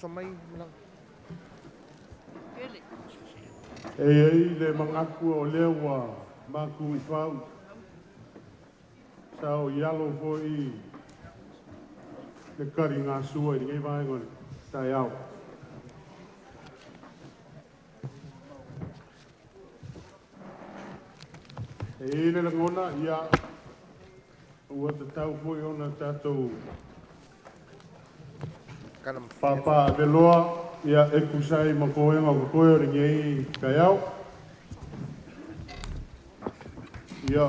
oso mai malaga. E ai le manatu o lea ua maku i fau. Sa o ialo foi le kari ngā sua i lenei vaega o le taeao. E i le lagona, ia, ua tatau foi ona tatou papa aveloa, ia, e tusa ai ma toega o totoe o lenei taeao. Ia,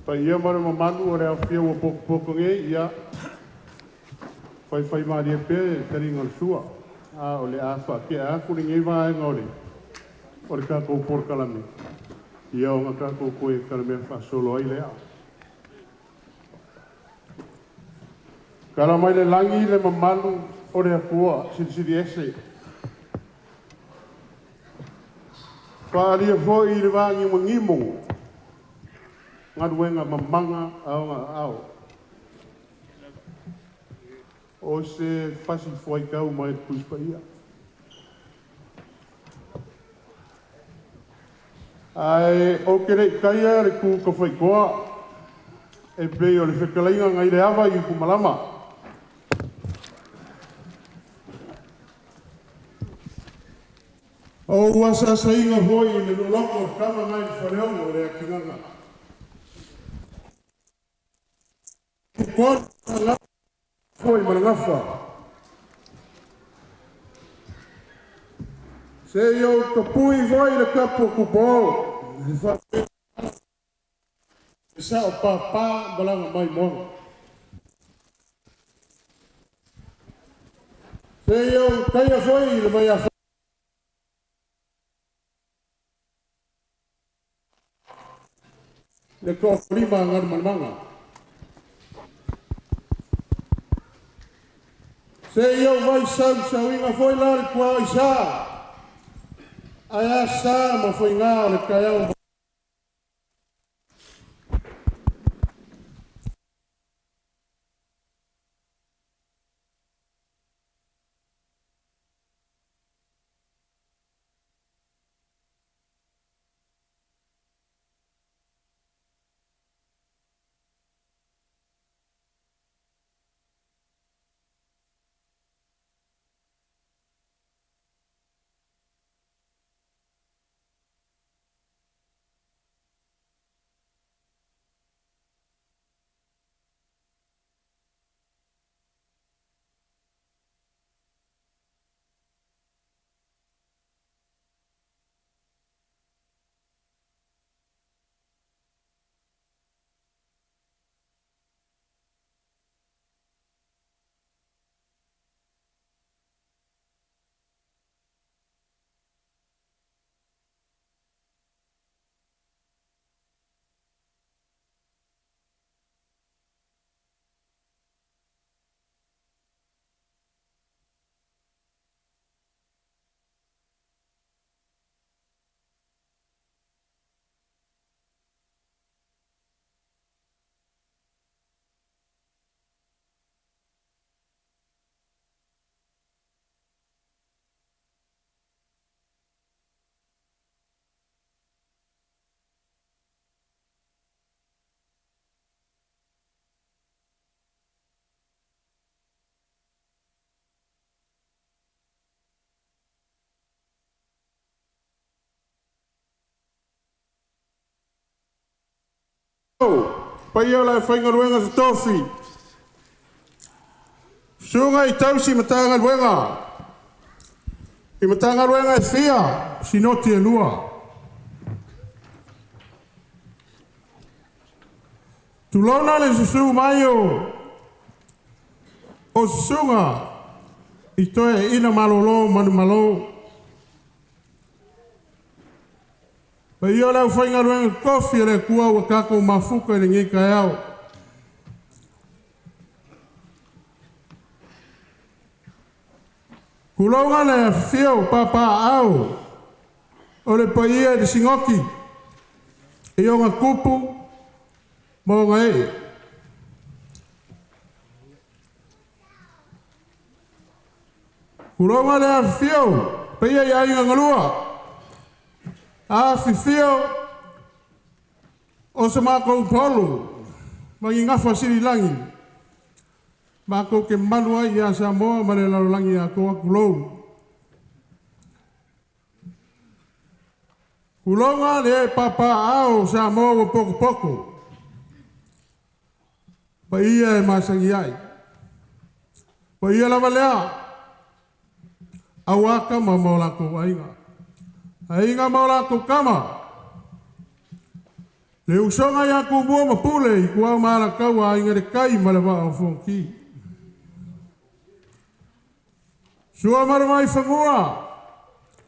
paia ma le mamalu o le aofia ua potopoto nei, ia, faifai malie pea le taliga o le sua. A o le a faatea atu lenei vaega o le tatou polokalame, ia ona tatou toe talamea faasolo ai lea. Tala mai le lagi le mamalu o le Atua silisili ese. Faalia foi i le vagimogimo galuega mamaga a ona aao. O se fasi fuaitau mai le Tusi Paia. Ae ou te le i taia le tu tafaitoa e pei o le fetalaiga nai le ava i Utumalama. O ua asaasaina foi i le loloto o tama nai le faleono o le atinaga. Foi ma le gafa. Se i ou tapui foi le tapu o Tupo. E sao papa malaga mai moana. Se i ou taia foi le vai afa. Le toalima galumalemana. Se i ou vai sausauina foi la le tuao i sa. Ae a sa ma faiga o le taeao. Paia o le aufaigaluega totofi, susuga i tausi Matagaluega, i Matagaluega e fia, sinoti e lua. Tulona le susu mai o susuga i toe ina malolo manumalo. Paia o le aufaigaluega totofi o le Atua ua tatou mafuta i lenei taeao. Tulouga le afifio o papaaao o le paia i le sinoti i ona tupu ma ona ee. Kuloga le afifio, paia i aiga galua. Afifio o se matou paolo, ma gafa sililangi, matou te malu ai ia Samoa ma le lalolagi atoa, tulou. Tuloga le papaaao o Samoa ua potopoto, paia e masani ai, paia lava lea aua Tama ma o latou Aiga, Aiga ma o latou Tama, le usoga ia Tumua ma Pule, Ituau ma Alataua, Aiga i le Tai ma le Vaa o Fonoti. Sua ma le Vaifanua,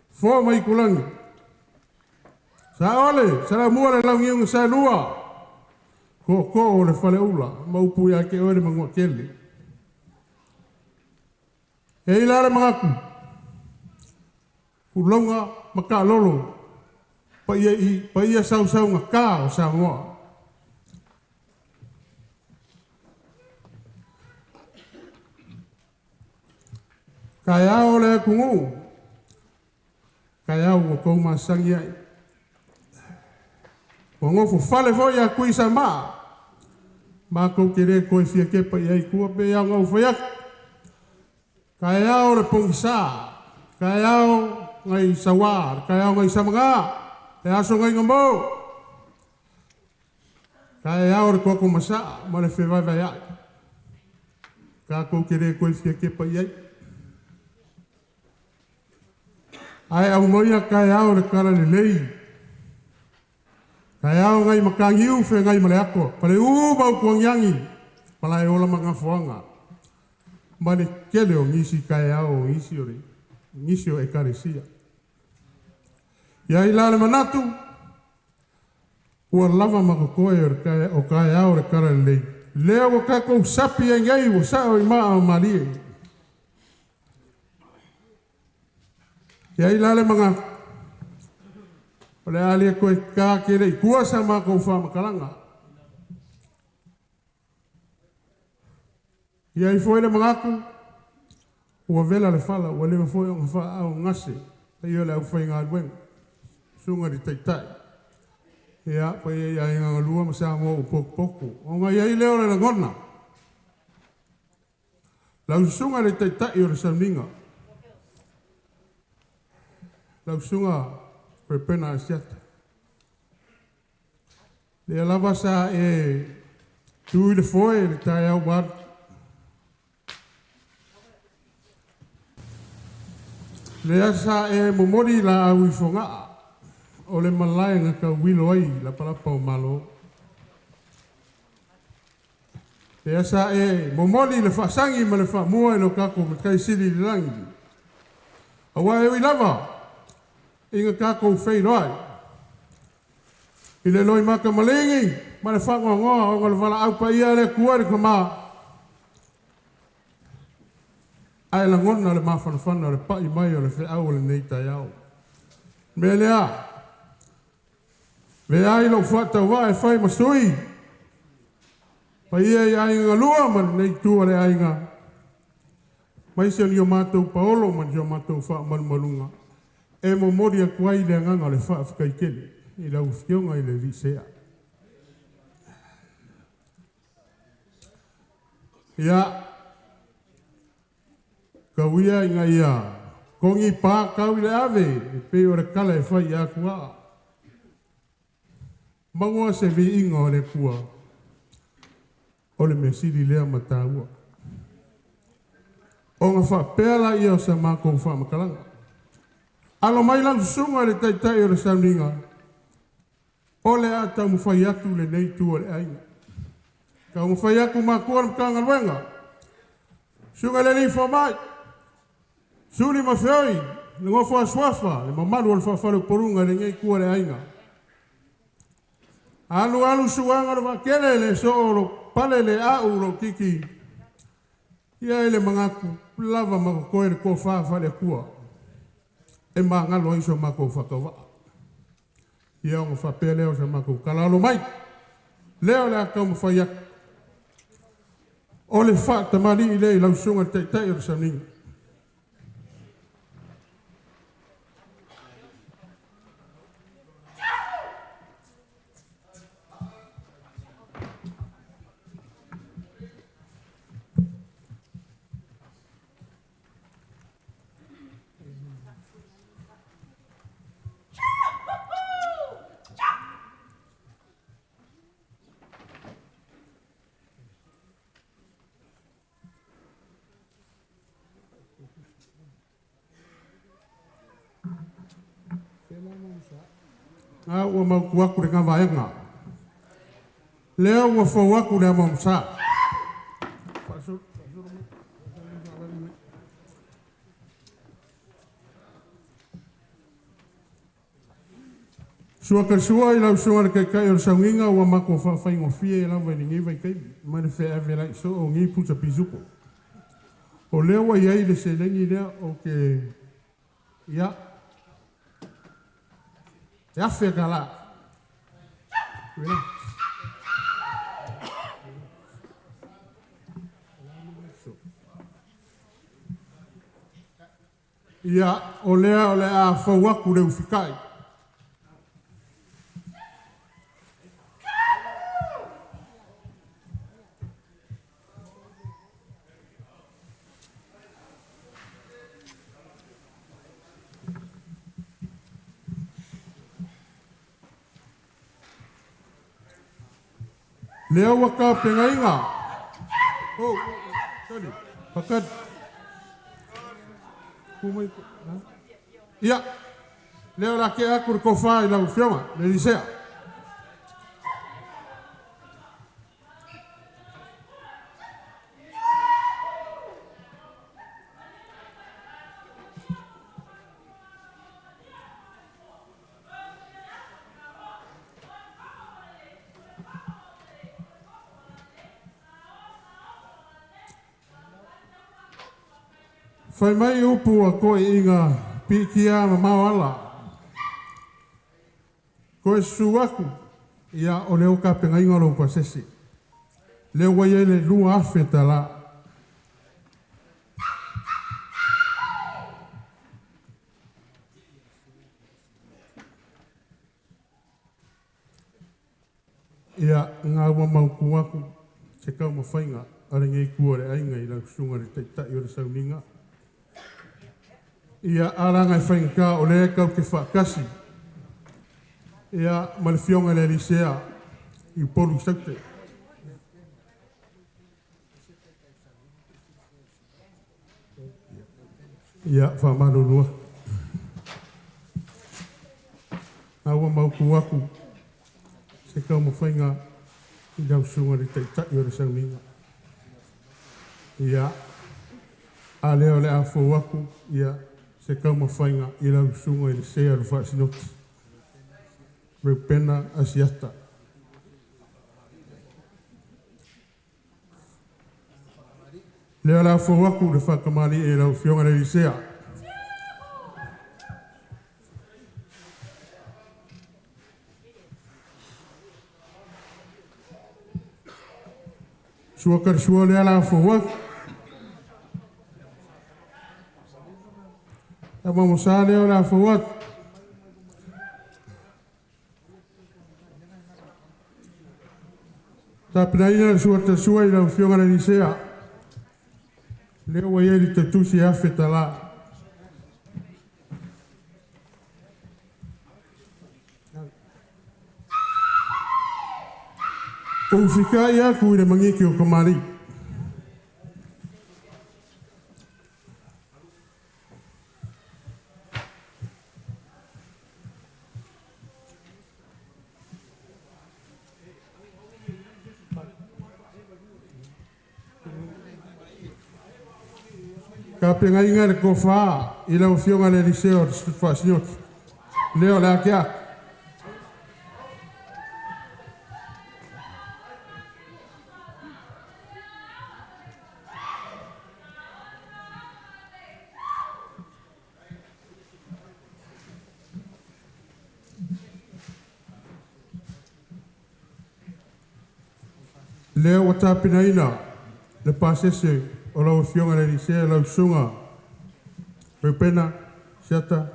Fofo ma Aitulagi, Saole, Saleaaumua le Launiu na Saelua, Tootoo o le Faleula ma upu ia te oe le Manuatele. E i ai la le manatu, tulouna ma taalolo paia, paia sausaugata o Samoa. Taeao le atunuu, taeao ua tou masani ai. Ua nofo fale foi Tuisamaa, matou te le toe fia tepa i ai i tua, pei lava ona ou fai atu, taeao le pogisa, taeao nai saua, taeao nai Samaga, le aso nai Gamo, taeao le toto masaa ma le fevaevaeai. Tatou te le toe fia tepa i ai. Ae aumaia taeao le talalelei, taeao nai Mataniu Feagai ma le Ato, Faleu ma Utuagiagi, Malaeola ma Gafoaga, ma le tele o nisi taeao o nisi o, le, nisi o ekalesia. Ia i la le manatu, ua lava ma totoe o taeao o le talalelei, lea ua tatou sapi ai nei ua sao i maa o malie. Ia i la le manatu, o le a le toe ta tele i tua sa matou faamatalaga. Ia i foi le manatu, ua vela le fala, ua leva foi ona faaaaogase paia o le aufaigaluega, susuga i le Taitai, ia, paia i Aiga Galua ma Samoa ua potopoto. Ona i ai lea o le lagona, lau susuga i le Taitai o le Sauniga, lau susuga Perepena Asiata, lea lava sa e tu i le foe i le taeao ua alu, lea sa e momoli laau i Fogaa, o le malae na tauilo ai lapalapa o Malo. Lea sa e momoli le faasagi ma le faamua i lo tatou Matai Sili i le lagi. Aua e ui lava ina tatou feiloai i le loimata maligi ma le faanoanoa ona o le valaau paia a le Atua i le tama, ae lagona le mafanafana o le pai mai o le feau o lenei taeao. Mea lea, veai lou faatauvaa e fai ma sui, paia i aiga galua ma lenei itu o le aiga, maise o ni o matou paolo ma ni o matou faamalumaluga, e momoli atu ai le agaga o le faafetai tele i lau Afioga i le alii Sea. Ia, tau ia ina ia togi pa tau i le ave, e pei o le tala e fai ia Atua. Maua se viiga o le Atua, o le mea sili lea ma taua. Ona faapea laia o sa matou faamatalaga. Alo mai lau susuga i le Taitai o le Sauniga, o le a taumafai atu lenei itu o le aiga. Taumafai atu matua le Matagaluega, susuga i le alii fomai, Suli ma Feoi, le nofo a suafa, le mamalu o le faafaleupoluga i lenei itu o le aiga. Alu alu suaga o le vaatele, le soo lo pale le au lo tiki, ia i le manatu lava ma totoe le tofa faale-Atua, e magalo ai so matou faatauvaa. Ia ona faapea lea o sa matou tala alo mai, lea o le a taumafai atu, o le faatamalii lea i lau susuga i le Taitai o le Sauniga. Ngā ua mauku aku le ngā vaenga. Lea ua fau aku le ama msa. Sua ka sua i lau sunga le kaikai o le saungiga ua mako whawhaingofie e lava i le ngei vai ma le whea ave lai so o ngei puta pisupo. O lea ua iai le selengi lea o ke ia e afe ka la. Ia o lea o le a fau aku le ufikai. Lea ua ka pengainga. Oh, sorry. Pakat. Kumai. Ia. Lea la ke aku le kofa i lau fioga, le lisea. Whai mai upu a koe inga pikia ma mawala. Koe suaku ia o leo ka penga inga lo pasese. Leo wai ele lua afe tala. Ia ngā ua mauku aku te kau mawhainga are ngei kua le ainga i lau sunga le taitai o le sauninga. Ia alanga e whainga o le kau ke whaakasi. Ia ma le fionga le Elisea i polu saute. Ia whamalulua. Ngā ua mauku aku se kau mawhainga i lau sunga le taitai o le sauninga. Ia a leo le afo aku ia se kau mawhainga i lau sunga i le sea le whaasinoti. Reupena Asiata. Leo le afo aku le whakamali e lau fionga le Elisea. Sua karsua le ala afo aku. Ama mosa leo le afo aku. Tapinaina le sua tasua i lau fionga le Elisea. Leo wa ia li tatusi afe tala. O fika ia ku i le mangiki o kamari. Ka penga inga le kofa i lau fionga le Eliseo le whaasinioti. Leo le ake aku. Leo wa tāpinaina le pasese o lau fionga le Elisea lau sunga. Reupena, Siata,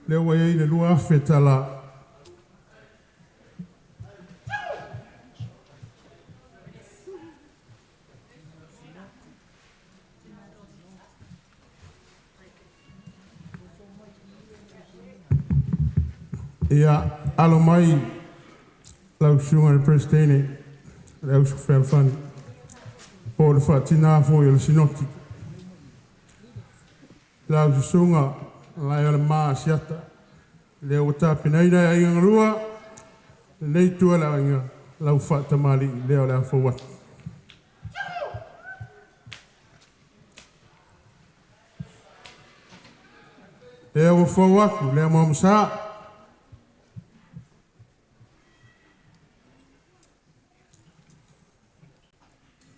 leo wa iai le lua afe tala. Ia alo mai lau sunga le presidente le au whealfani po le whaatina afo i o le sinoti. Lau sunga lai o le maa siata. Leo wa tāpinaina e ainga rua. Lenei itu o le aiga, lau faatamalii lea o le a fou atu. Lea ua fou atu le amoamosā.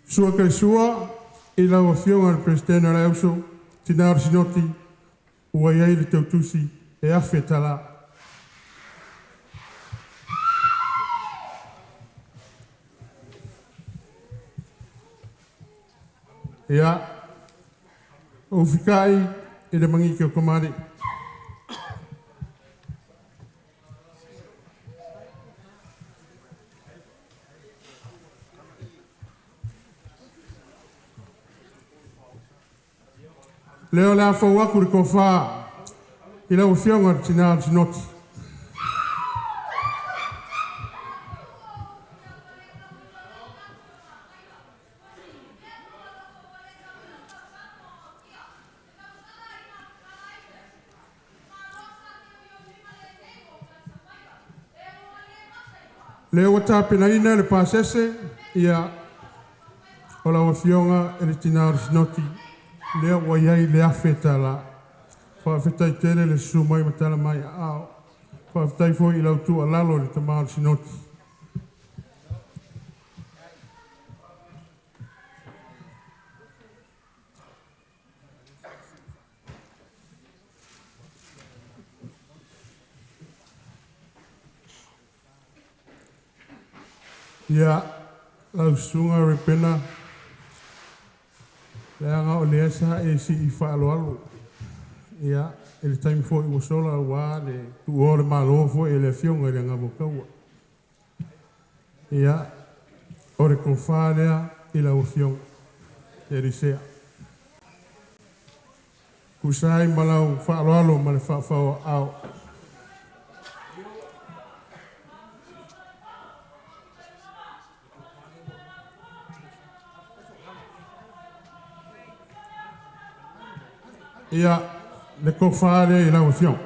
Sua Kaisua i lau Afioga i le Peresetene o le Auso, Tina o le Sinoti, ua i ai le tautusi e $1,000. Ia, ou fitaai i le magite o Kamali'i. Lea o le a fou atu le tofa i lau Afioga i le Tina o le Sinoti. Lea ua tapenaina le pasese, ia, o lau Afioga i le Tina o le Sinoti, lea ua i ai le $1,000. Faafetai tele le susu mai ma tala mai aao. Faafetai foi i lau tuualalo i le Tama o le Sinoti. Ia, lau susuga Rebena, leaga o lea sa e sii faaaloalo, ia, i le taimi foi ua sola aua le tuua o le Malo foi e le Afioga i le Agavotaua. Ia, o le tofa lea i lau Afioga Elisea. Tusa ai ma lau faaaloalo ma le faafaoao. Ia, le tofa lea i lau Afioga.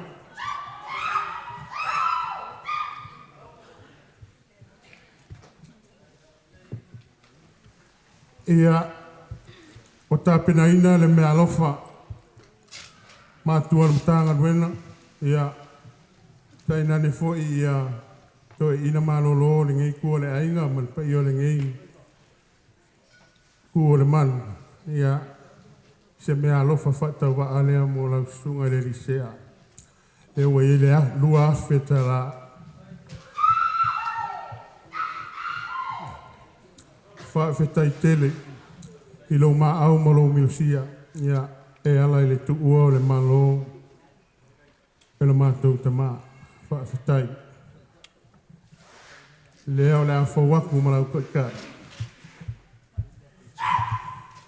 Ia, ua tapenaina le meaalofa matua o le Matagaluega, ia, tainane foi ia toeaiina malolo o lenei itu o le aiga ma le paia o lenei itu o le malu, ia, se meaalofa faatauvaa lea mo lau susuga i le Elisea. Lea ua i ai le $2,000. Faafetai tele i lou maau ma lou minosia, ia, e ala i le tuua o le Malo e lo matou tama. Faafetai. Lea o le a fou atu ma lau taitai.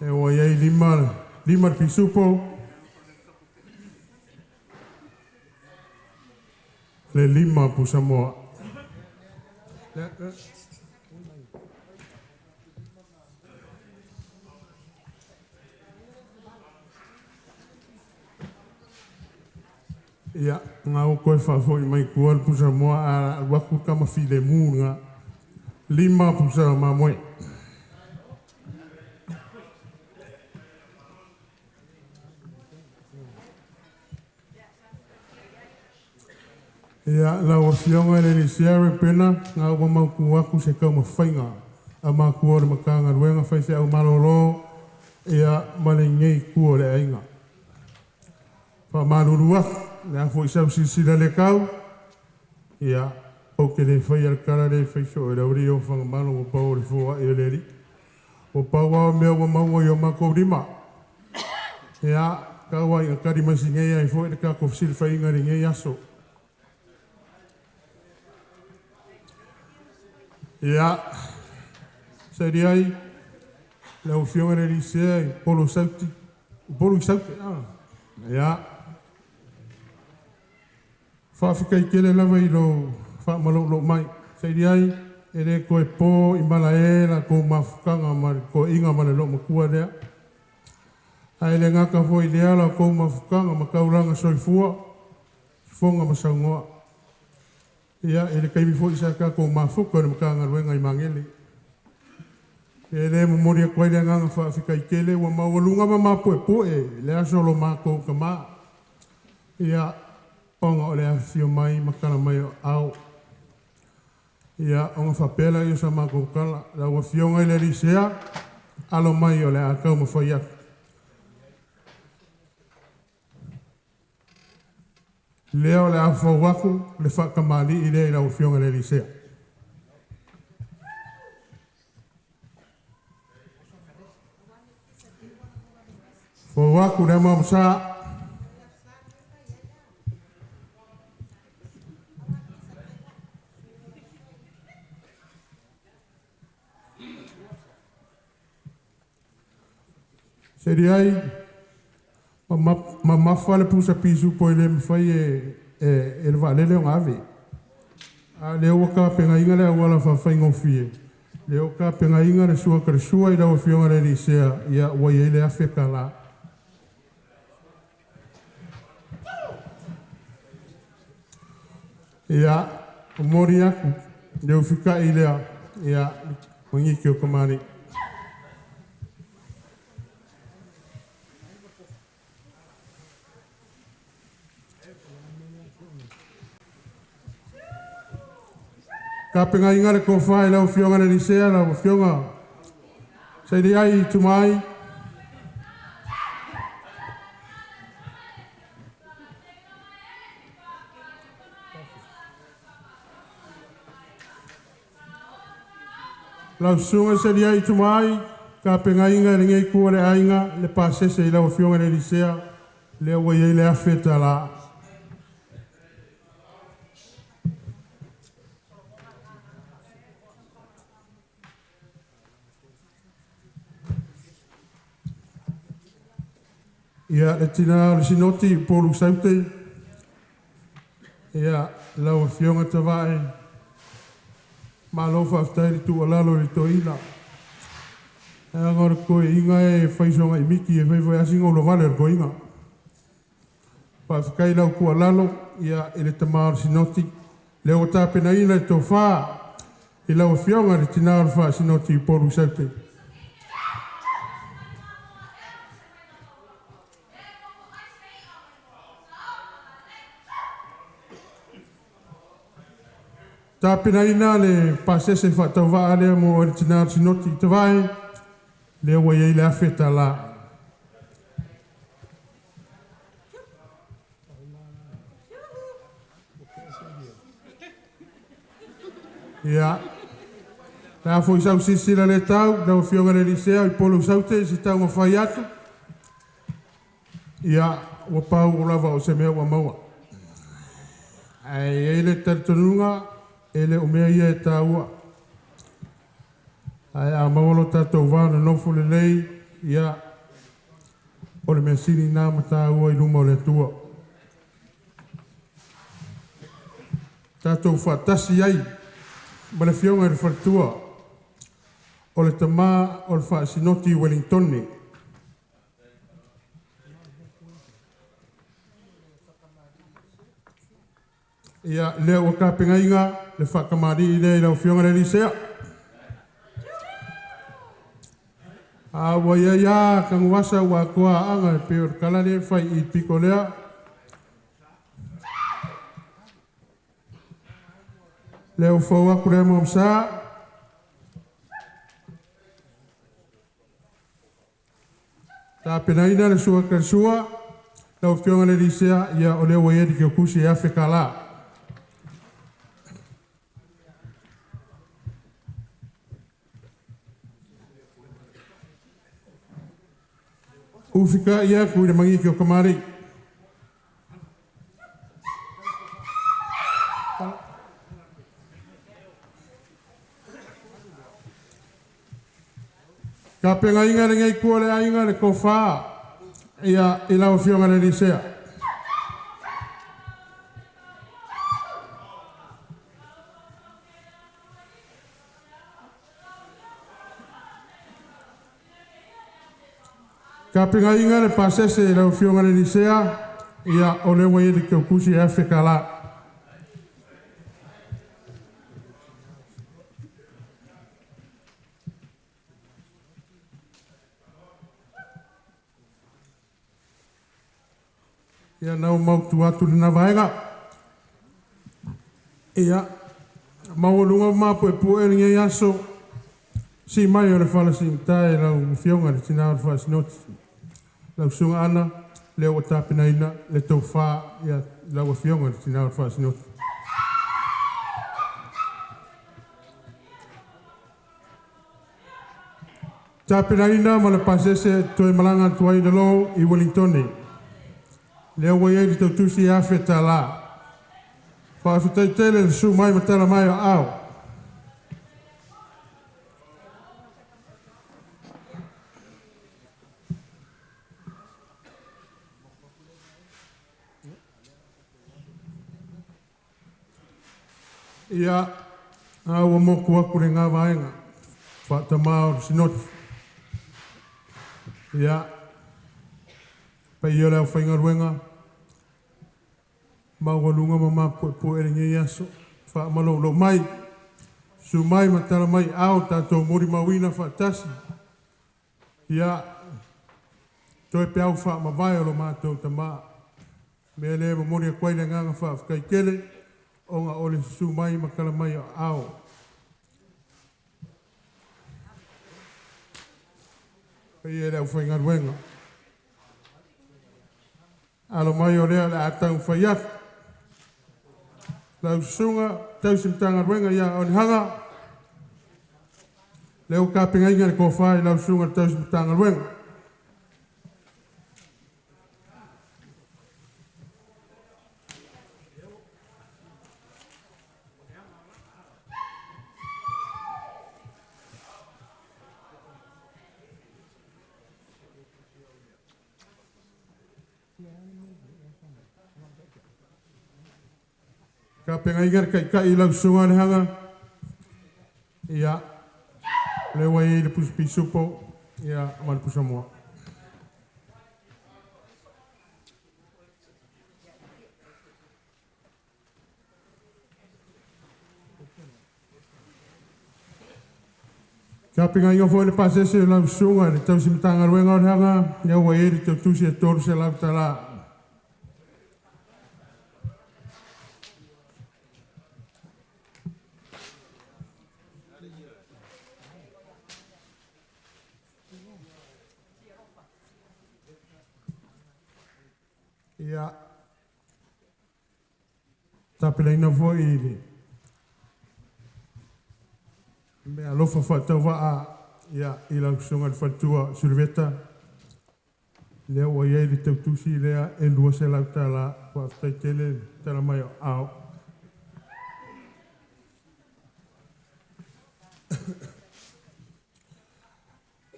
E ua i ai lima, lima le pisupo, le lima pusamoa. Ia, nga ua toe faafoi mai tua le pusamoa a alu atu le tama filemu lena. Lima pusa mamoe. Ia, lau Afioga i le Elisea Rebena, nga ua mautu atu se taumafaiga a matua o le Matagaluega Faifeau Malolo, ia, ma lenei itu o le aiga. Faamalulu atu, le a foi sau silasila le tau, ia, ou te le faia le tala lea e fai soo e le aualii o Fagamalo ua pau o le foai o le alii. Ua pau lava o mea ua maua i o matou lima. Ia, tau lava ina tali mai sinei ai foi le tatou fesilafaiga i lenei aso. Ia, saili ai lau Afioga i le Elisea i Upolu i Sauti, Upolu i Saute, ia, faafetai tele lava i lou faamaloulou mai. Saili ai, e le toe po i malae la tou mafutaga ma le toeaiina ma le loomatua lea. Ae le gata foi i lea la outou mafutaga ma taulaga soifua, fofoga ma saunoa. Ia, i le taimi foi sa tatou mafuta i le Matagaluega i Magele. E le momoli atu ai le agaga faafetai tele ua maualuga ma mapuepue le aso o lo matou tama. Ia, ona o le afifio mai ma tala mai o aao. Ia, ona faapea lea o sa matou tala, lau Afioga i le alii Sea, alo mai o le a taumafai atu. Lea o le a fou atu le faatamalii lea i lau Afioga i le alii Sea. Fou atu le ama sa. Seli ai, mamafa le pusa pisupo e le mafai e le vaalele ona ave. A lea ua tapenaina le auala faafaigofie, lea ua tapenaina le sua kalasua i lau Afioga i le alii Sea, ia ua i ai le $1,000. Ia, momoli atu le ufikai lea, ia, magiki o kamali'i. Tapenaina le tofa i lau Afioga i le alii Sea, lau Afioga Sailiai Tumai. Lau Susuga Sailiai Tumai, tapenaina e lenei itu o le aiga le pasese i lau Afioga i le alii Sea, lea ua i ai le $1,000. Ia, le tina o le Sinoti Upolu Saute, ia, lau Afioga Tavae, malo faafetai le tuualalo i le toeaina. Leaga o le toeaina e fai soona imiti e fai foi lava sina ulavale o le toeaina. Faafetai i lau tuualalo, ia, i le tama o le Sinoti, lea ua tapenaina le tofa i lau Afioga i le tina o le Faasinoti Upolu Saute. Tapenaina le pasese faatauvaa lea mo le tina o le Sinoti Tavae, lea ua i ai le $1,000. Ia, le a foi sau silasila le tau, lau Afioga i le alii Sea i Upolu Saute, se taumafai atu, ia, ua pau lava o se mea ua maua. Ae i ai le talitonuga, e le o mea ia e taua. Ae a maua lo tatou va nonofo lelei, ia, o le mea sili na ma taua i luma o le Atua. Tatou faatasi ai ma le Afioga i le Faletua o le tama o le Faasinoti Uelintone. Ia, lea ua tapenaina le faatamalii lea i lau Afioga i le alii Sea. A ua i ai lava tanuasa ua atoa aaga e pei o le tala lea e fai i le pito lea. Lea ua fou atu le ama sa. Tapenaina le sua kalasua, lau Afioga i le alii Sea, ia o lea ua i ai le keukusi e $1,000. Ufika ia ku i le magiki o kamali'i. Tapenaina lenei itu o le aiga le tofa, ia, i lau Afioga i le alii Sea. Tapenaina le pasese i lau Afioga i le alii Sea, ia, o lea ua i ai le keukusi e $1,000. Ia na ua mautu atu lena vaega. Ia, maualuga ma mapuepue lenei aso, sii mai o le fala siigata i lau Afioga i le Tina o le Faasinoti, lau Susuga Ana, lea ua tapenaina le tofa i lau Afioga i le Tina o le Faasinoti. Tapenaina ma le pasese toe malaga atu ai i lalo i Ueligitone, lea ua i ai le tautusi e $1,000. Faafetai tele le susu mai ma tala mai o aao. Ia, a ua moku atu lena vaega, faatamā o le Sinoti. Ia, paia o le aufaigaluega, maualuga ma mapuepue lenei aso, faamaloulou mai, susu mai ma tala mai aao tatou molimauina faatasi. Ia, toe peau faamavae o lo matou tamā. Mea lea e momoli atu ai le agaga faafetai tele, ona o le susu mai ma tala mai o aao. Paia i le aufaigaluega. Alo mai o lea o le a taumafai atu. Lau Susuga Tausi Matagaluega ia Onehana, lea ua tapenaina le tofa i lau Susuga Tausi Matagaluega. Tapenaina le taitai i lau Susuga Onehana, ia, lea ua i ai le pusa pisupo, ia, ma le pusa moa. Tapenaina foi le pasese o lau Susuga i le Tausi Matagaluega o Onehana, lea ua i ai le tautusi e $300. Ia, tapenaina foi le mea alofa faatauvaa ia i lau Susuga i le Faletua Siluveta, lea ua i ai le tautusi lea e $200. Faafetai tele tala mai o aao.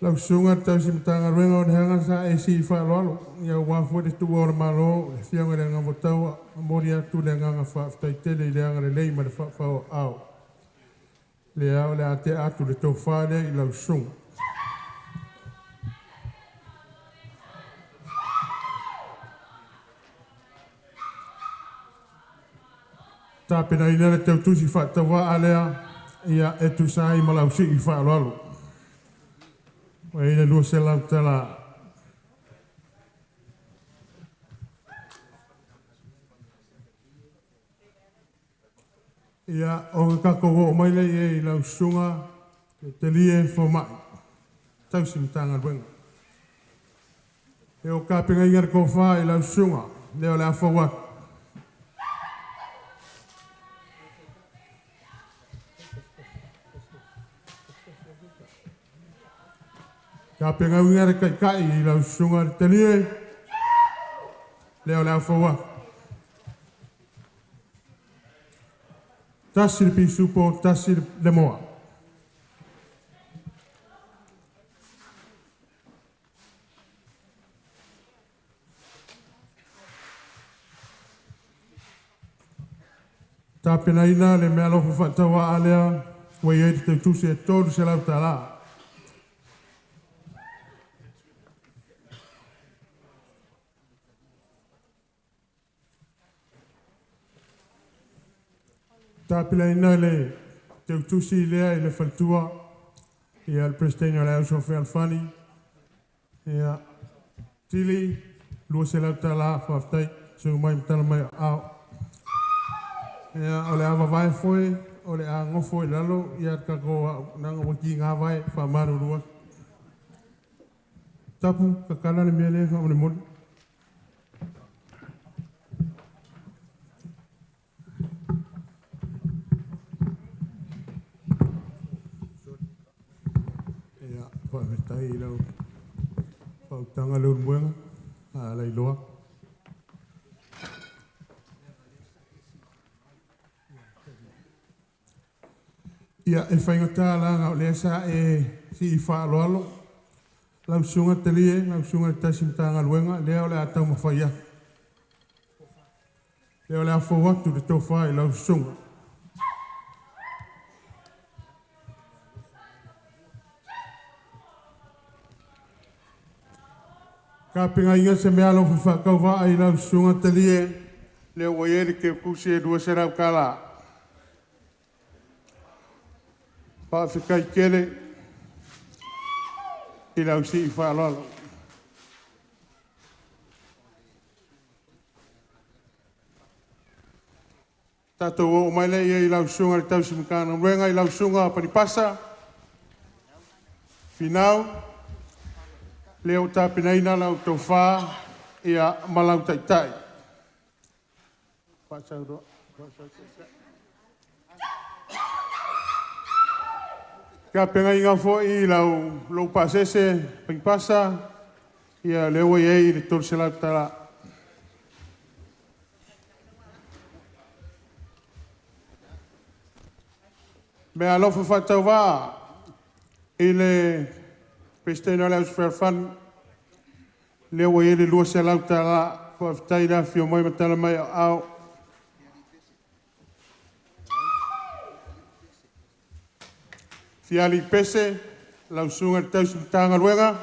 Lau Susuga i le Tausi Matagaluega o Onehana sa e sii faaaloalo, ia aua foi le tuua o le Malo, le Afioga i le Agavataua, momoli atu le agaga faafetai tele i le agalelei ma le faafao o aao. Lea o le a tea atu le tofa lea i lau Susuga. Tapenaina le tautusi faatauvaa lea, ia e tusa ai ma lau sii faaaloalo. Ua i ai le $200. Ia, ona tatou oo mai lea i ai i lau Susuga Telie Fomai, Tausi Matagaluega. Ia ua tapenaina le tofa i lau Susuga, lea o le a fau atu. Tapenaina le taitai i lau Susuga Telie, lea o le a fau atu. Tasi le pisupo, tasi le moa. Tapenaina le mea alofa faatauvaa lea, ua i ai le tautusi e $300. Tapenaina le tautusi lea i le faletua, ia le President o le House of Fealofani, ia, Tili, $200, faafetai, Seu mai matala mai ao. Ia o le ava vai foi, o le a ngofo i lalo, ia kako nanga waki ngā vai, wha marurua. Tapu, kakala le mea lea wha mole mole. Ia, wha i lau whautanga le urmuenga, a lai loa. Ia, e whaingata la ngau lea sa e si i whaaloalo. Lau sunga telie, lau sunga le tasi mtanga luenga, lea o le atau mawhaia. Lea o le afo atu le tōwha i lau sunga. Ka pinga inga se mea alo whawhakau ai lau sunga telie, lea ua ie le ke kusi e dua serau kala. Whaawhikai kele i lau si i whaalalo. Tātou o mai le ia i lau sunga le tausi makana mwenga i lau sunga panipasa. Finau, leo tāpinaina lau tauwha ia malau taitai. Whaasau Ka penga inga foi i lau lou pasese pengpasa ia lewa i le tolu selau tala. Mea alofa whaatau i le President o le House Fair Fund lewa i le lua selau tala whaaftai la fio mai matala mai au. Fiali pese, lau sunga le tausi mtanga luenga,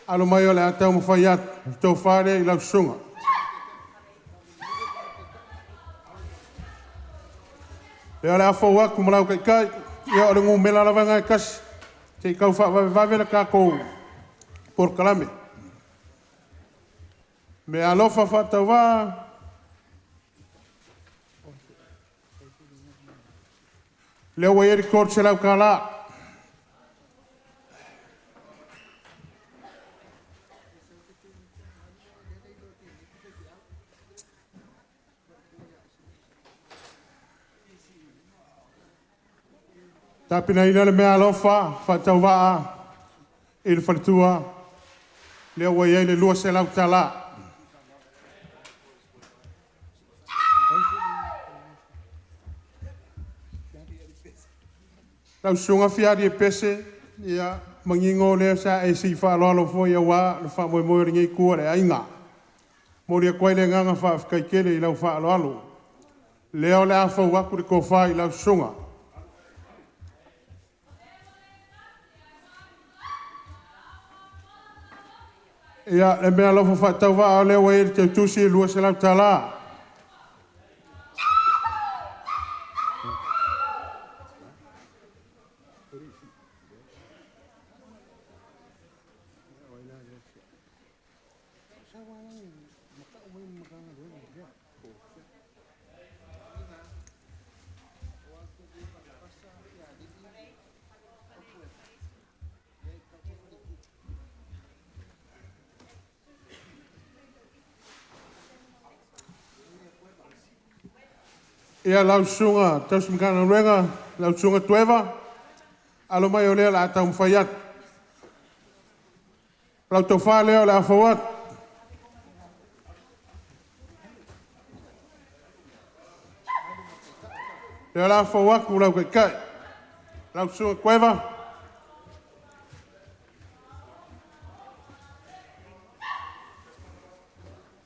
alo mai o le atau mawhai atu, tau whare i lau sunga. Lea le afau aku malau kai kai, ia o le ngu mela lava ngai kasi, te i kau wha vave le kākou por kalame. Me alofa whaatau lea ua iai le se lau kālā. Tāpina ina le mea alofa, whaatau waa, i le whaletua, lea ua iai le lua se lau tālā. Lau sunga fiari e pese, ia mangingo lea sa e si whaaloalo fo ia wā, le wha moe moe ringi kua le ainga. Mori a koe le nganga wha kele i lau whaaloalo. Lea o le awhau aku le kōwha i lau sunga. Ia, le mea alofa whaatau waa o lea wa e le tautusi e lua se lau tālā. Ia lau sunga, tausi makana ruenga, lau sunga tueva, alo mai o lea la atau mwhai atu. Lau tauwha lea o le awhau atu. Lea la awhau aku lau kai kai. Lau sunga kueva.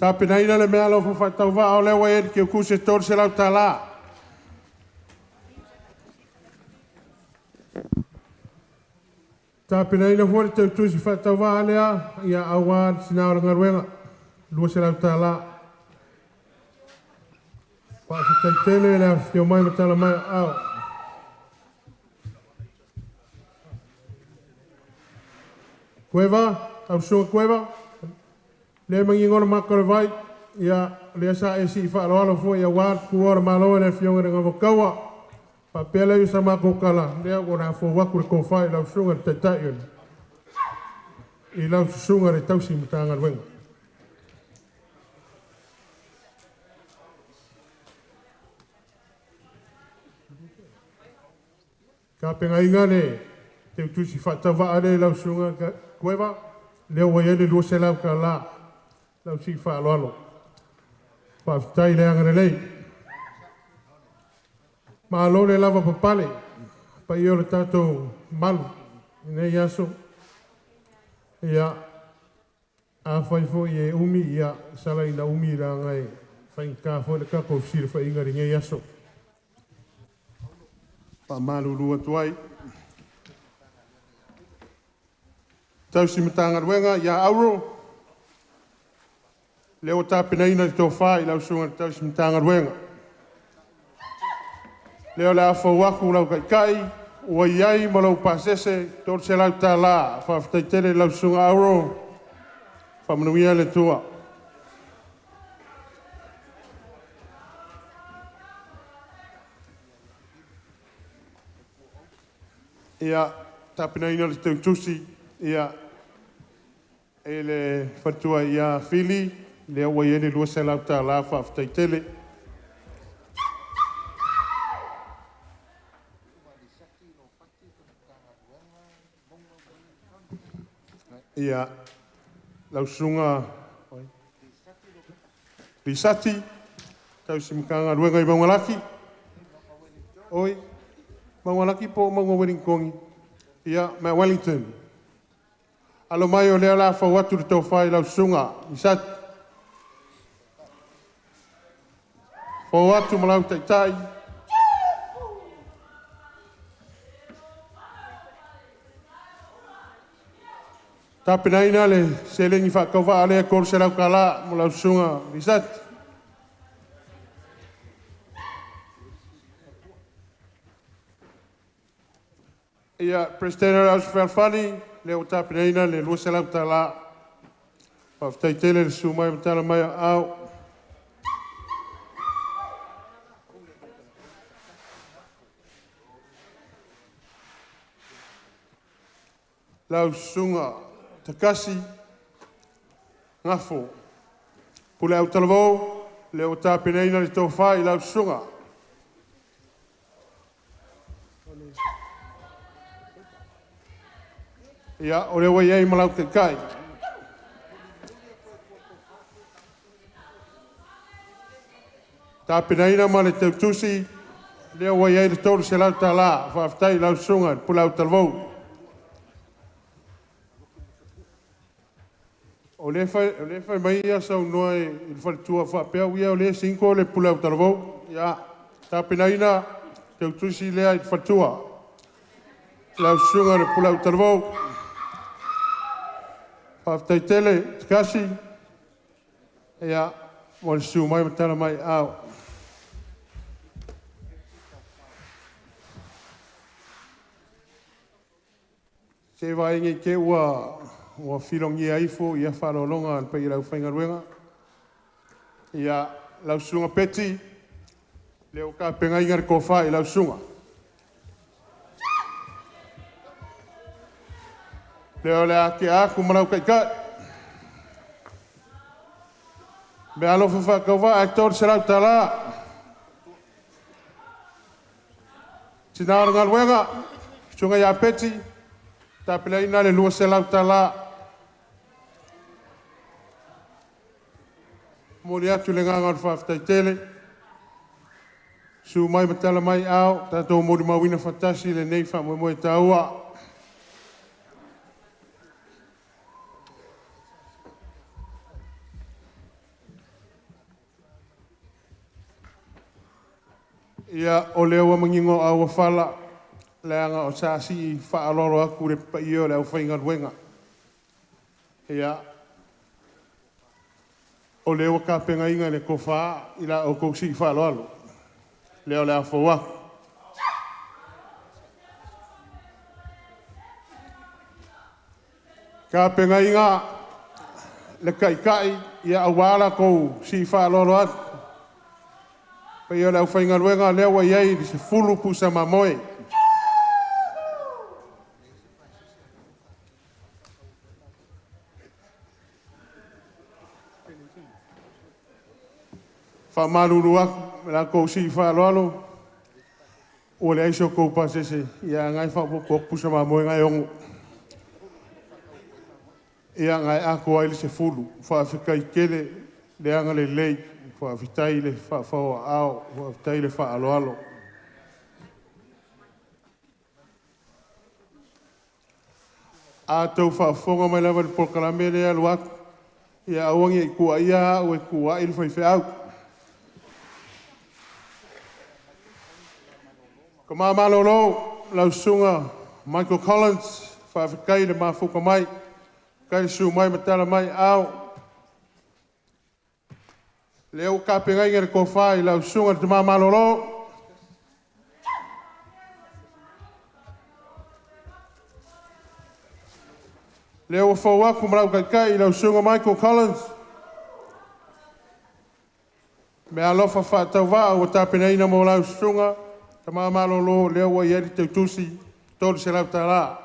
Tāpinaina le mea lau whawhatau o lea wa e ke kuse tolu se lau tālā. Tāpinaina fo le tautusi whaatau waa lea, ia awa sina o ngaruenga, lua se lau tālā. Whaafitaitele le whio mai matala mai ao. Kueva, au sunga kueva, le mangi ngona mako le vai, Ia lea sa e sii faaloalo foi aua le tuua o le Malo e le Afioga i le Gavakaua. Faapea lea i sa matou tala, lea ua na fou atu le tofa i lau susuga i le Taitai o i lau susuga le tausi Matagaluega. Tapenaina le teutusi faatauva'a lea i lau susuga Kueva, lea ua i ai le $200 lau sii faaaloalo. Faafetai le agalelei. Malo le lava papale, paia o le tatou malu i lenei aso. Ia, afai foi e umi, ia sala ina umi leaga e faigata foi le tatou fesilafaiga i lenei aso. Faamalulu atu ai. Tausi Matagaluega ia Auro, lea ua tapenaina le tofa i lau susuga i le Tausi Matagaluega. Lea o le a fou atu lau Taitai ua i ai ma lou pasese $300. Faafetai tele i lau susuga Auro, faamanuia le Atua. Ia, tapenaina le teutusi, ia, e le faletua ia Fili, lea ua i ai le $200, faafetai tele. Ia, lau susuga Lisati, tausi Matagaluega i Maugalaki, oi, Maugalaki po o Mauga Ueligitone, ia, Mount Wellington. Alo mai o lea o le a fau atu le tofa i lau susuga Lisati. Fou atu ma lau Taitai. Tapenaina le seleni faatauvaa lea $300 mo lau susuga Lisati. Ia, President o le Auso Fealofani, lea ua tapenaina le $200. Faafetai tele le susu mai ma tala mai o aao. Lau susuga Takasi Gafo, Pule Autalavou, lea ua tapenaina le tofa i lau susuga. Ia, o lea ua i ai ma lau Taitai. Tapenaina ma le teutusi, lea ua i ai le $300. Faafetai i lau susuga i le Pule Autalavou. O lea e fai mai ia saunoa i le faletua faapea, ia o lea e single le Pule Autalavou. Ia, tapenaina teutusi lea i le faletua. Lau susuga i le Pule Autalavou. Faafetai tele, Takasi, ia, mo le susu mai ma tala mai ao. Se vaai nei te ua filogia ifo ia faaaloaloga a le paia o le aufaigaluega. Ia, lau susuga Peti, lea ua tapenaina le tofa i lau susuga. Lea o le a tea atu ma lau Taitai. Meaalofa faatauvaa e $300. Tina o le galuega, susuga ia Peti, tapenaina le $200. Momoli atu le agaga o le faafetai tele. Susu mai ma tala mai ao, tatou molimauina faatasi lenei faamoemoe taua. Ia, o lea ua manino au fala, leaga o sa sii faaaloalo atu le paia o le aufaigaluega. Ia, o lea ua tapenaina le tofa i la outou sii faaaloalo, lea o le a fou atu. Tapenaina le Taitai Ia aua la kou si whaalolo atu. Paia o le aufaigaluega lea ua i ai le 10 pusa mamoe. Faamalulu atu la kou si whaaloalo. Ua leai so kou pasese, ia ngai faaopoopo atu pusa mamoe ngai 6. Ia ngai atoa ai le 10, faafetai tele le agalelei, faafetai le faafaoaao, faafetai le faaaloalo. A tou faafofoga mai lava i le polokalame lea e alu atu, ia aua ne i tuuaia au e tuuai le faifeau. Tama malolo lau Susuga Michael Collins, faafetai le mafuta mai, faafetai le susu mai ma tala mai aao. Lea ua tapenaina le tofa i lau Susuga i le Tama Malolo. Lea ua fou atu ma lau taitai lau Susuga Michael Collins. Me alofa faatauvaa ua tapenaina mo lau susuga Tama Malolo, lea ua i ai le teutusi $300.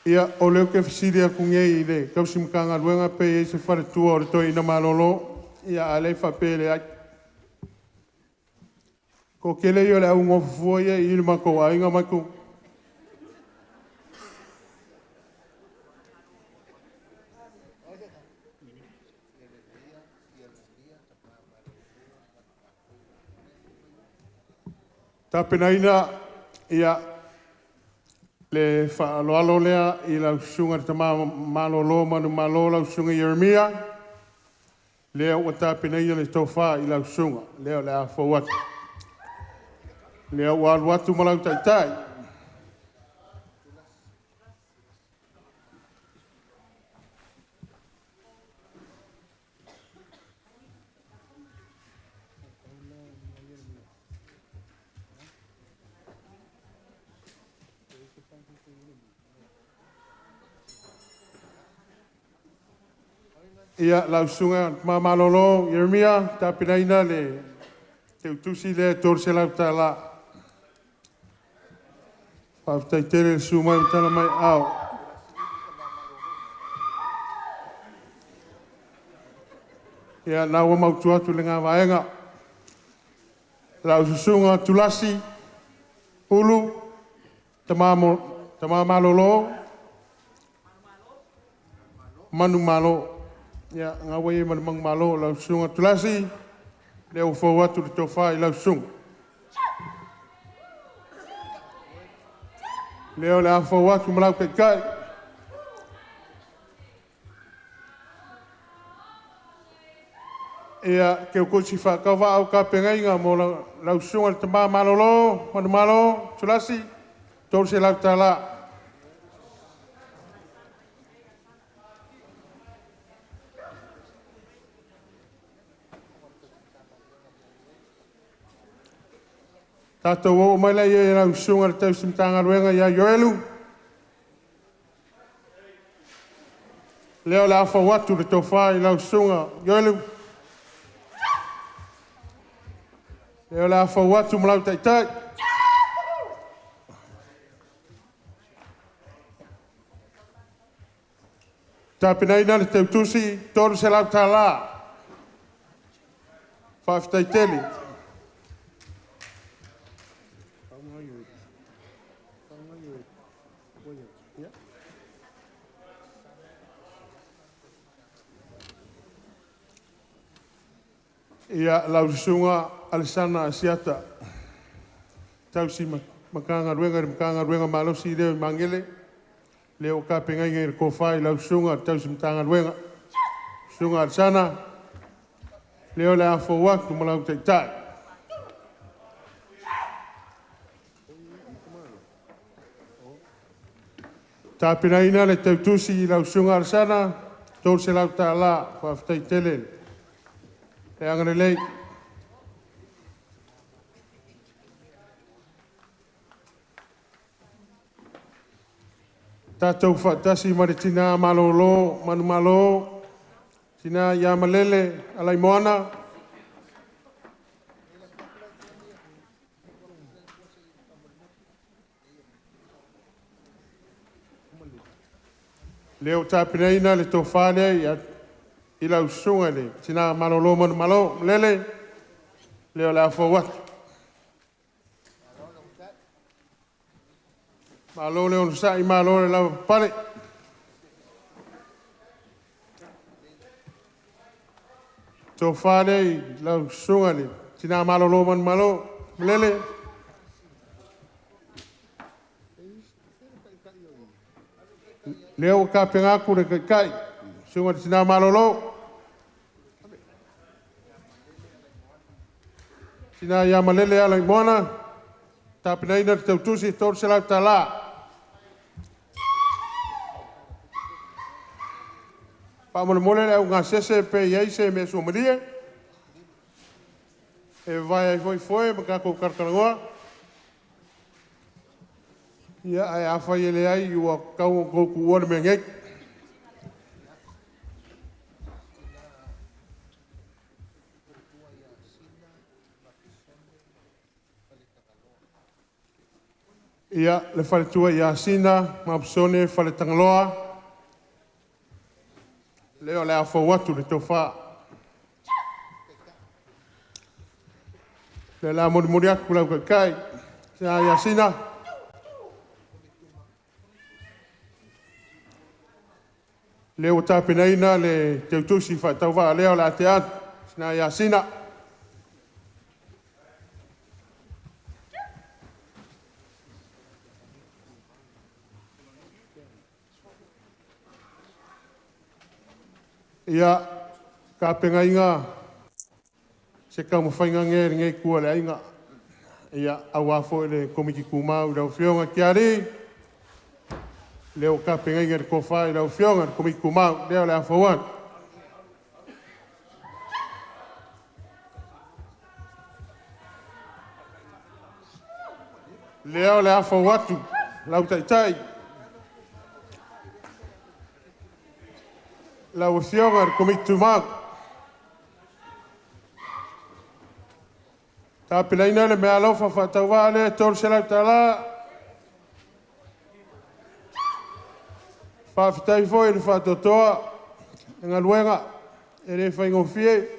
Ia, o lea ou te fesili atu nei i le tausi Matagaluega pe i ai se faletua o le toeaina malolo, ia a o lea e faapea e leai. Toatele ia o le au nofofua ia i le matou aiga Michael. Tapenaina ia le faaaloalo lea i lau Susuga i le Tama Malolo manumalo lau Susuga Ieremia, lea ua tapenaina le tofa i lau susuga, lea o le a fou atu. Lea ua alu atu ma lau taitai. Ia, lau Susuga Tama Malolo Ieremia, tapenaina le teutusi lea e $300. Faafetai tele le susu mai ma tala mai ao. Ia, na ua mautu atu le vaega. Lau Susuga Tulasi Ulu, Tama Malolo, Manumalo. Ia, na ua ia ma le Manumalo, lau Susuga Tulasi, lea ua fou atu le tofa i lau susuga. Lea o le a fou atu ma lau taitai. Ia, teutusi faatauvaa o tapenaina mo lau Susuga i le Tama Malolo, Manumalo, Tulasi, $300. Tatou oo mai lea i lau Susuga i le Tausi Matagaluega ia Ioelu, lea o le a fou atu le tofa i lau Susuga Ioelu. Lea o le a fou atu ma lau taitai. Tapenaina le teutusi $300. Faafetai tele. Ia, lau Susuga Alesana Asiata, tausi Matagaluega i le Matagaluega Malosi lea i Magele, lea ua tapenaina i le tofa i lau Susuga Tausi Matagaluega. Susuga Alesana, lea o le a fou atu ma lau taitai. Tapenaina le tautusi i lau susuga Alesana, $300. Faafetai tele le agalelei. Tatou faatasi ma le tina malolo manumalo, tina ia Malele Alaimoana. Lea ua tapenaina le tofa lea i lau susuga i le tina malolo manumalo, Malele, lea o le a fou atu. Malo le onosai malo le lavapapale. Tofa lea i lau susuga i le tina malolo manumalo, Malele. Lea ua tapena atu le taitai, susuga i le tina malolo, tina ia Malele Alaimoana, tapenaina le tautusi $300. Faamolemole le au gasese pe i ai se mea suamalie e vavae ai foi foe ma tatou talatalanoa. Ia, ae afai e leai, ua tatau ona outou tuua le mea nei. Ia, le faletua ia Sina ma Apisone Faletagaloa, lea o le a fou atu le tofa. O lea o le a molimoli atu lau taitai, le tina ia Sina. Lea ua tapenaina le teutusi faatauvaa lea o le a tea atu, tina ia Sina. Ia, tapenaina se taumafaiga lenei a lenei itu o le aiga, ia, aua foi le Komiti Tumau i lau Afioga Tialii, lea ua tapenaina le tofa i lau Afioga i le Komiti Tumau, lea o le a fou atu. Lea o le a fou atu lau taitai, lau Afioga i le Komiti Tumau. Tapenaina le meaalofa faatauvaa lea e $300. Faafetai foi i le faatoatoa i le galuega, e le faigofie.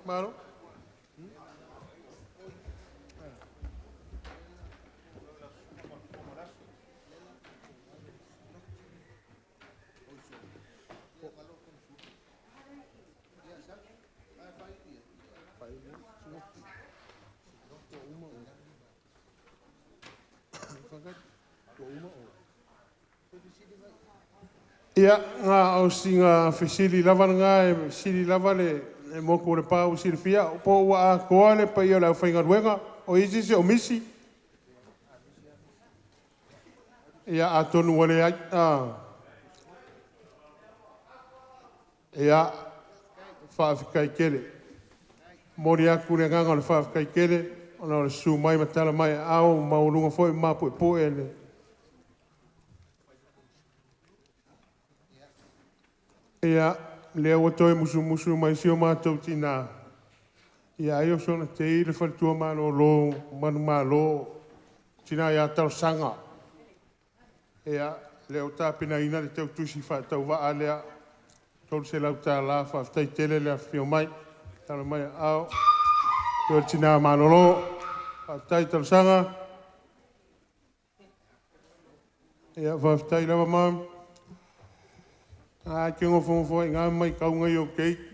Malo. Ia, na o sina fesili lava lena, e sili lava le motu o Lepa ua silafia, po ua atoa le paia o le aufaigaluega, o i ai se isi o misi? Ia atonu ua leai. Ia, faafetai tele. E momoli atu le agaga o le faafetai tele ona o le susu mai ma tala mai aao ua maualuga foi ma mapuepue le Ia, lea ua toe musumusu mai si o matou tina, ia ai o soona tei le faletua malolo manumalo, tina ia Talosaga. Ia, lea ua tapenaina le teutusi faatauvaa lea, $300. Faafetai tele le afifio mai, tala mai aao, le tina malolo. Faafetai Talosaga. Ia, faafetai lava mom. A e te nofonofo ai i ina ma matau nai ou keiki.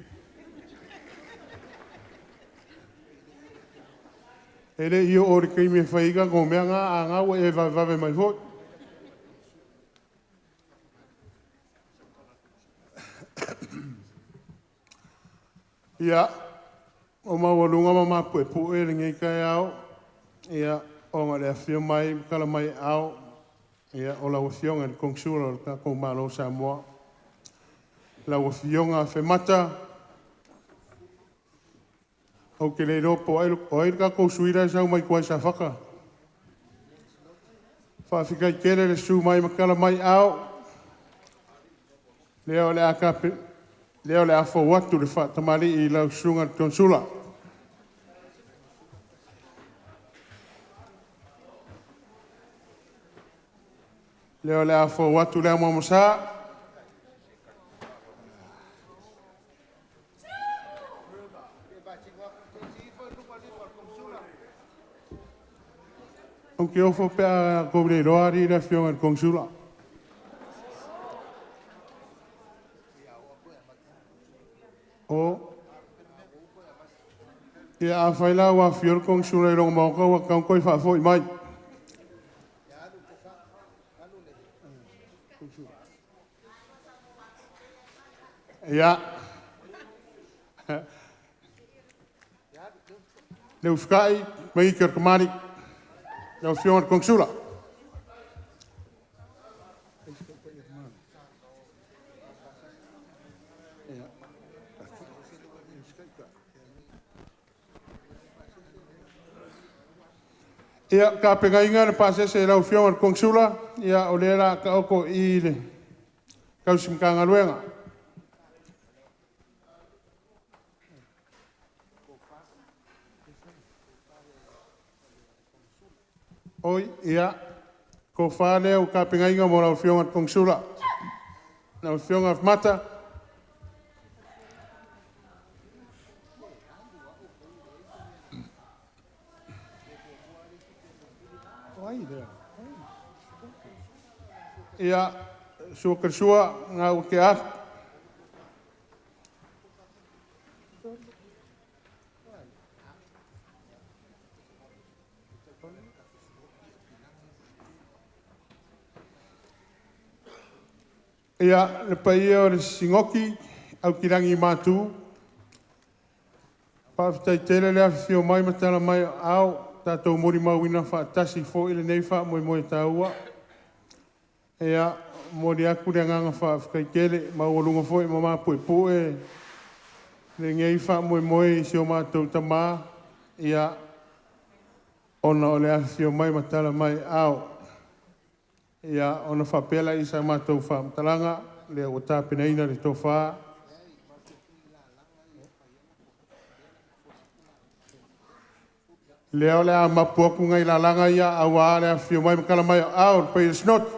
E le i o le keimi e whaiga ko mea ngā a ngā ua e vave mai foi. Ia, o maualuga ma mapuepue lenei taeao, ia, ona o le afifio mai ma tala mai aao, ia, o lau Afioga i le Konesula o le tatou Malo o Samoa, lau Afioga Afemata. Ou te le iloa po o ai le tatou sui la e sau mai tua i Safata. Faafetai tele le susu mai ma tala mai aao, lea o le a tape, lea o le a fou atu le faatamalii i lau susuga i le Konesula. Lea o le a fou atu le amoamosā. Ou te ofo pe a tou le iloa alii le afioga i le Konesula. O, ia afai la ua afio le Konesula i lona maota ua tatau ona toe faafoi mai. Ia, le usitai ma ita o le tamalii, lau Afioga i le Konesula. Ia, tapenaina le pasese i lau Afioga i le Konesula, ia o lea o le a taoto i i le tausi Matagaluega. Oi, ia, tofa lea ua tapenaina mo lau Afioga i le Konesula, lau Afioga Afemata. Ia, sua te sua, gau ua tea atu. Ia, le paia o le Sinoti, Aukilagi Matu, faafetai tele le afifio mai ma tala mai o aao, tatou molimauina faatasi foi lenei faamoemoe taua. Ia, momoli atu le agaga faafetai tele, maualuga foi ma mapuepue lenei faamoemoe i si o matou tama, ia, ona o le afifio mai ma tala mai aao. Ia, ona faapea lea o sa matou faamatalaga, lea ua tapenaina le tofa. Lea o le a mapu atu nai lalaga ia aua le afifio mai ma tala mai o aao, le paia o le Sinoti.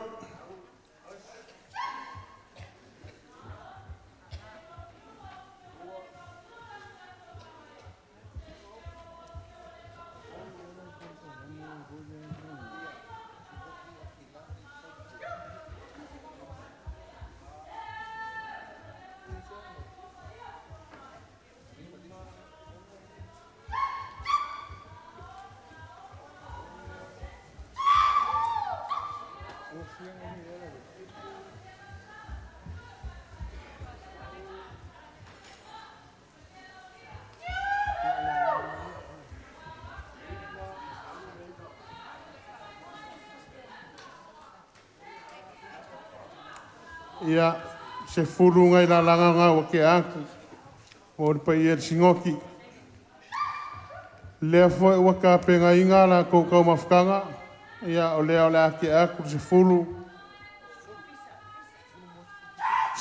Ia, 10 nai lalaga na ua tea atu mo le paia o le Sinoti. Lea foi ua tapenaina la tou taumafataga, ia o lea o le a tea atu le 10,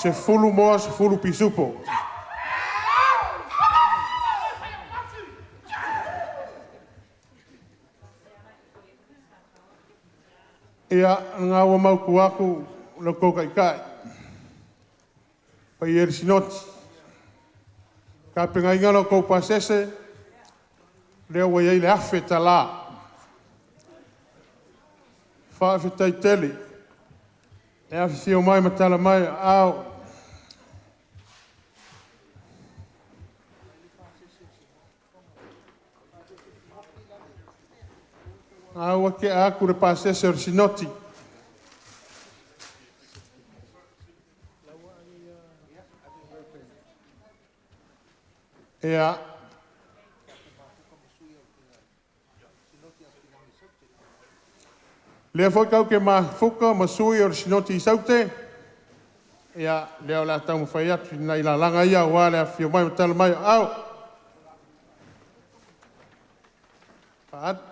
10 moa, 10 pisupo. Ia, lena ua mautu atu lo tou taitai, paia i le Sinoti, tapenaina la outou pasese, lea ua i ai le $1,000. Faafetai tele le afifio mai ma tala mai o aao. A ua tea atu le pasese o le Sinoti. Ia, lea foi tatou te mafuta ma sui o le Sinoti i Saute, ia, lea o le a taumafai atu nai lalaga ia aua le afifio mai ma tala mai o aao. Faatu.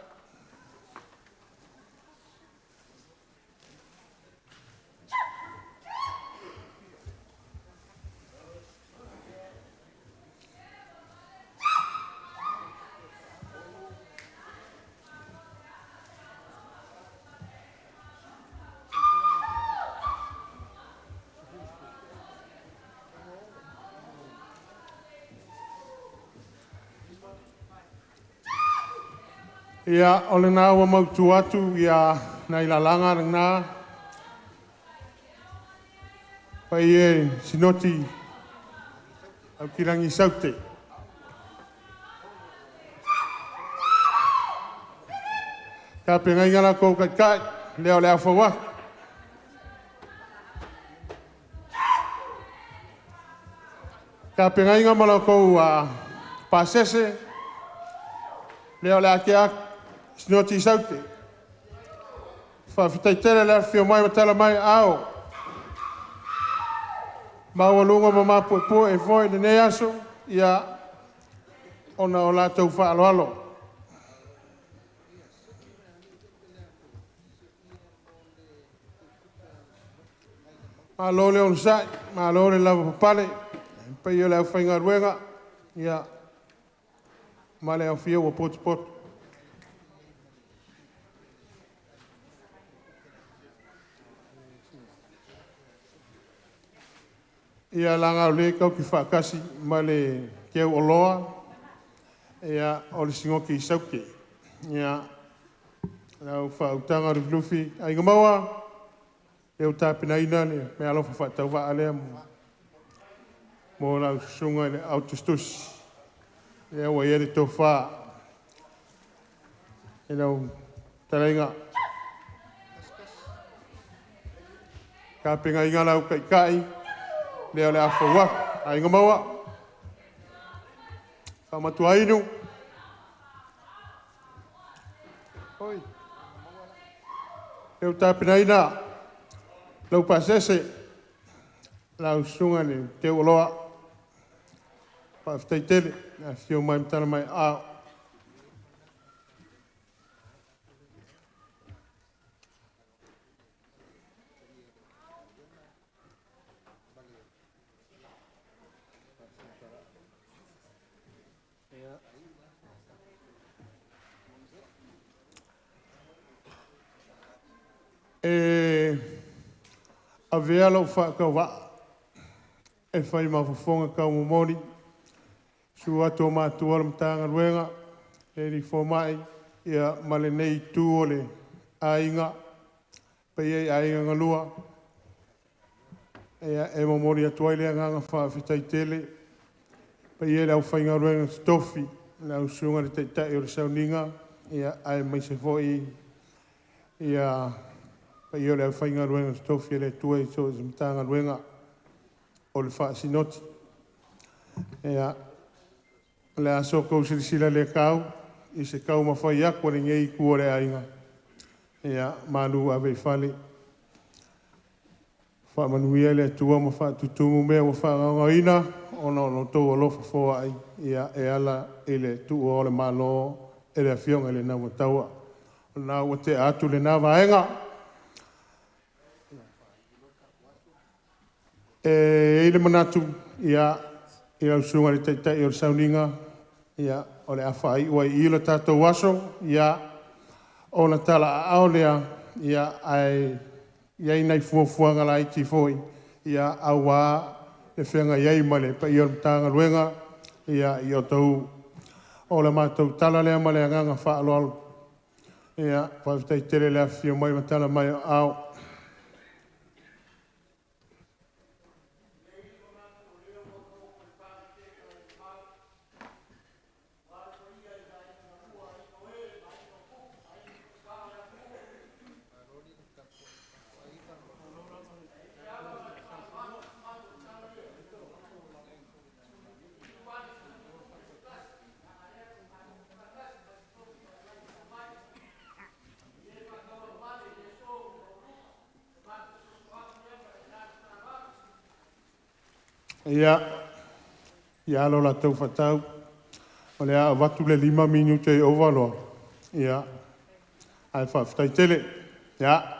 Ia, o lena ua mautu atu ia nai lalaga na, pai e Sinoti Aukilagi Saute. Tapenaina la tou taitai, lea o le a fau atu. Tapenaina ma la outou pasese, lea o le a tea atu, Sinoti i Saute. Faafetai tele le afifio mai ma tala mai o aao. Maualuga ma mapuepue foi lenei aso, ia, ona o latou faaaloalo. Malo le onosai, malo le lavapapale, le paia o le aufaigaluega, ia, ma le afio ua potopoto. Ia, leaga o lea tatou te faatasi ma le keu oloa, ia, o le Sinoti i Saute. Ia, lau faautaga Lufilufi Aiga Maua, lea ua tapenaina le meaalofa faatauvaa lea mo lau susuga i le au tusitusi. Lea ua i ai le tofa i lau fetalaiga. Tapenaina lau taitai, lea o le a fou atu. Aiga Maua, faamatuainu. Oi. Lea ua tapenaina lau pasese, lau susuga i le Teuoloa. Faafetai tele, le afifio mai ma tala mai o aao. E avea lau faatauvaa e fai ma fofoga taumomoli, susu atu o matua o le Matagaluega, le alii fomai, ia ma lenei itu o le aiga, paia i aiga na lua, ia, e momoli atu ai le agaga faafetai tele, paia i le aufaigaluega totofi, lau susuga i le Taitai o le Sauniga, ia, aemaise foi ia paia o le aufaigaluega totofi a le Atua i so o se Matagaluega o le Faasinoti. Ia, o le a so outou silasila le tau i se taumafai atu a lenei itu o le aiga, ia, malu ave i fale. Faamanuia le Atua ma faatutumu mea ua faagaogaina ona o lo outou alofa foai, ia, e ala i le tuua o le Malo e le Afioga i le Naumataua. O lena ua tea atu lena vaega. E i ai le manatu, ia, i lau susuga i le Taitai o le Sauniga, ia, o le a faaiu ai i i le tatou aso, ia, ona talaaao lea, ia, ae i ai nai fuafuaga laiti foi, ia, aua le feagai ai ma le paia o le Matagaluega, ia, i outou. O le matou tala lea ma le agaga faaaloalo. Ia, faafetai tele le afifio mai ma tala mai o aao. Ia, ia alo latou faatau, o le a avatu le 5 minute e ova loa, ia, ae faafetai tele. Ia.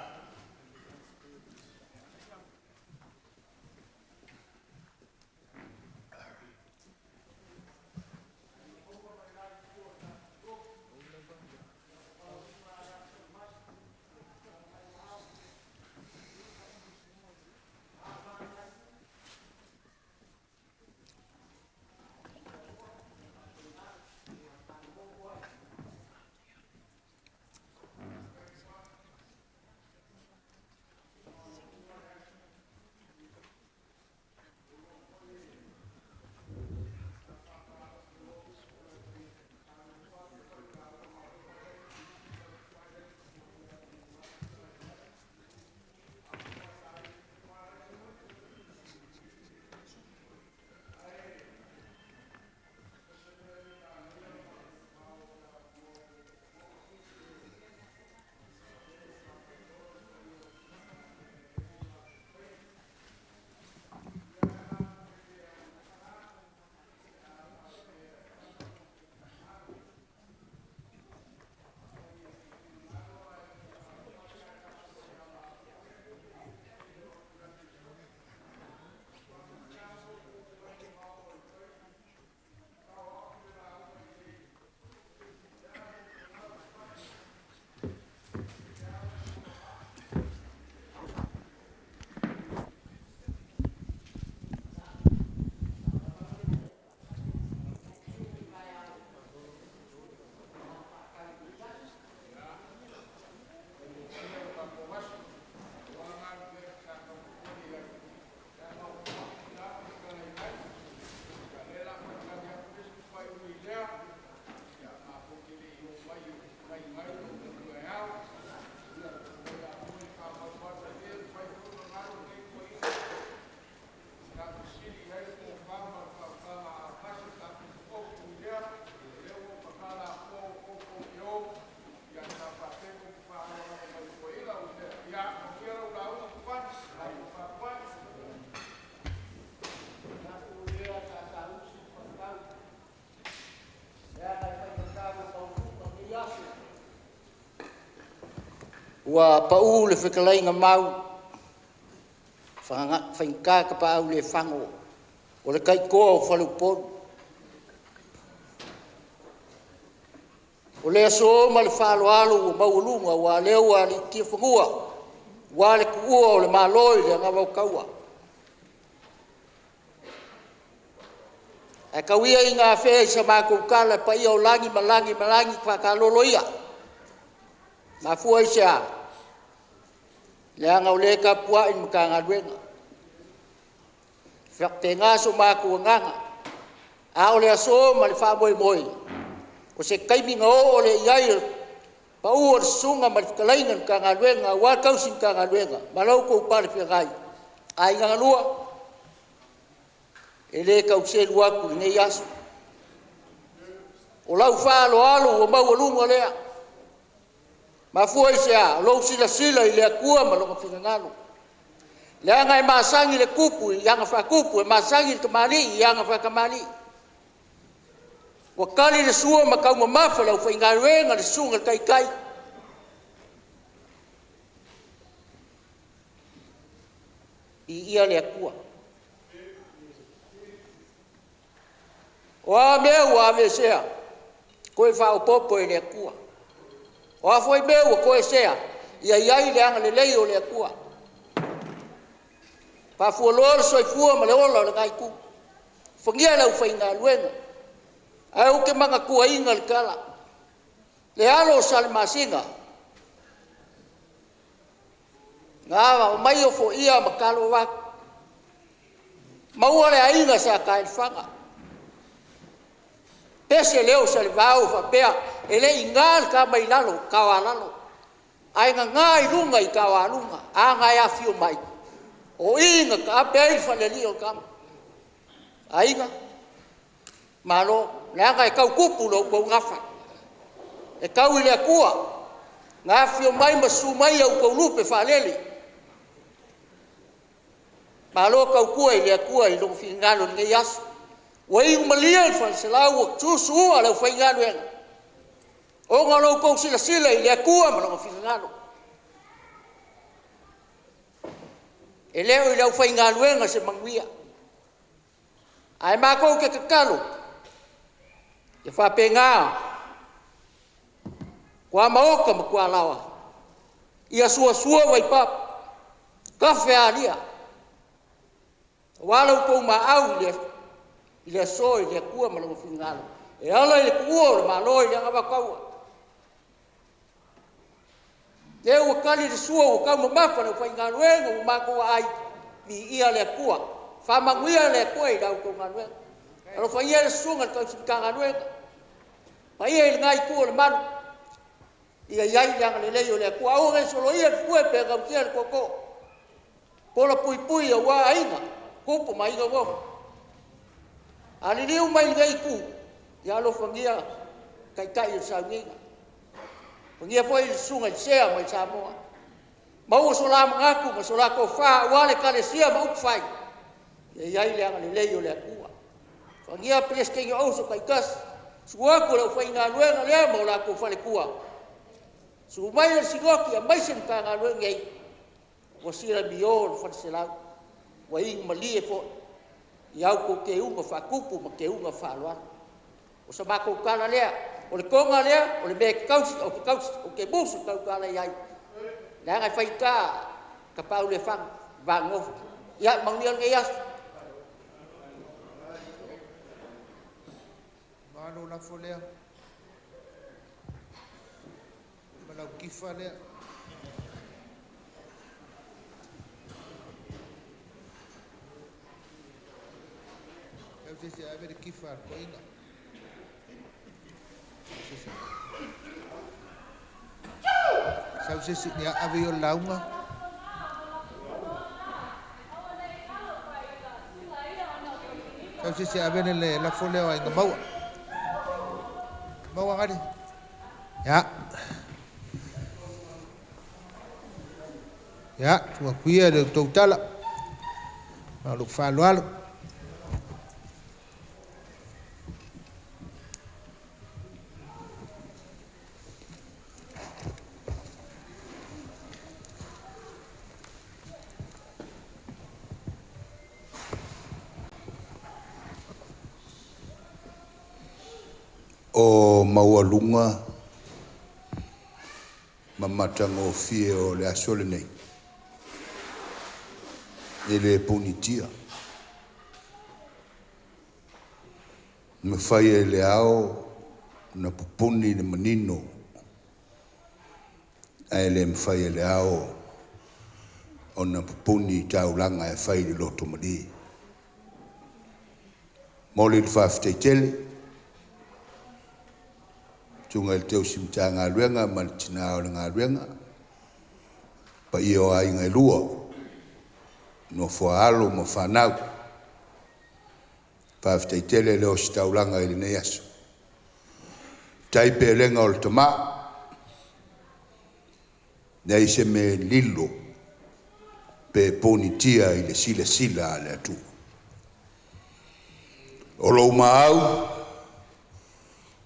Ua pau le fetalaiga mau, faigata tapaau le fago, o le taitoa o faleupolu. O le aso ma le faaaloalo ua maualuga aua o lea ua aliitia fanua aua le tuua o le Malo i le anava o taua. Ae tau ia ina afea i sa matou tala le paia o lagi ma lagi ma lagi, faataalolo ia. Mafua i se a? Leaga o lea e tapuai le Matagaluega. E faapena so matou agaga, a o le aso ma le faamoemoe, o se taimi ona oo lea i ai o le pau o le susuga ma le fetalaiga i le Matagaluega aua le tausi Matagaluega ma la outou palefeagai. Aiga na lua, e le tau selu atu i lenei aso. O lau faaaloalo ua maualuga lea. Mafua i se a? O lou silasila i le Atua ma Lona finagalo. Leaga e masani le tupu i aga faatupu, e masani le tamalii i aga faatamalii. Ua tali le sua ma taumamafa le aufaigaluega i le susuga i le Taitai, viia le Atua. O a mea ua aveesea, toe faaopoopo e le Atua. O a foi mea ua toesea, ia i ai le agalelei o le Atua. Faafualoa le soifua ma le ola o lena Itu, alofagia le aufaigaluega. Ae ou te manatuaina le tala, le alo o Salamasina na omai ofoia ma talo atu, maua le aiga Sa Taelefaga, pese le leo o Salevao faapea, e le i na le tama i lalo, tao a lalo, ae nana i luga i tao a luga. A na e afio mai, o i na taape ai le falealii o le tama. Aiga, malo, leaga e tau tupu lo outou gafa, e tau i le Atua na afifio mai ma susu mai a outou lupe faalele. Malo tautua i le Atua i lou finagalo i lenei aso. Ua iu malie le faleselau ua tusuua le aufaigaluega ona o lo outou silasila i le Atua ma Lona finagalo. E le o i le aufaigaluega se manuia, ae matou te tatalo, ia faapena tuamaota ma tualaoa ia suasua vaipapa, tafe alia aua lo outou maau i le aso i le Atua ma Lona finagalo e ala i le tuua o le Malo i le anavatauga. O lea ua tali le sua ua taumamafa le aufaigaluega ua matou vaai, viia le Atua, faamanuia le Atua i la outou galuega. Alofagia le susuga i le tausi Matagaluega, le paia i lena Itu o le Malu, ia i ai le agalelei o le Atua, aua ne i soloia le fue pe gausia le tootoo, pola puipui aua Aiga, Tupu ma Aiga Nofo. A liliu mai i lenei Itu, ia alofagia Taitai o le sauniga, alofagia foi le susuga i le Sea mai Samoa, maua so la manatu ma so la tofa aua le Ekalesia ma upufai, ia i ai le agalelei o le Atua. Alofagia Peresetene o auso taitasi, susu atu le aufaigaluega lea ma o latou faletua, susu mai le Sinoti aemaise le Matagaluega nei, ua silamio le faleselau, ua iumalie foi i a outou teuga faatupu ma teuga faaaloalo. O se matou tala lea, o le toga lea o le mea ou te musu tautala i ai, leaga e faigata Tapaaulefano i le va nonofo. Ia manuia lenei aso. Ua lou lafo lea ma lau tifa lea. Sau se isi e ave le tifa a le toeaina. Sau se isi, ia ave ia o le lauga. Sau se isi e ave le lafo lea o Aiga Maua. Maua Gadi. Ia. Ia, tuu atu ia le tou tala. Ma lou faaaloalo. O maualuga ma matagofie o le aso lenei, e le ponitia. E mafai e le ao ona pupuni le manino, ae le mafai e le ao ona pupuni taulaga e fai i le loto malie. Momoli le faafetai tele, susuga i le teusi Matagaluega ma le tina o le galuega, paia o aiga e lua, nofo a alo ma fanau. Faafetai tele le ositaulaga i lenei aso. Tai pelega o le tama, leai se mea e lilo pe ponitia i le silasila a le Atua. O lou maau,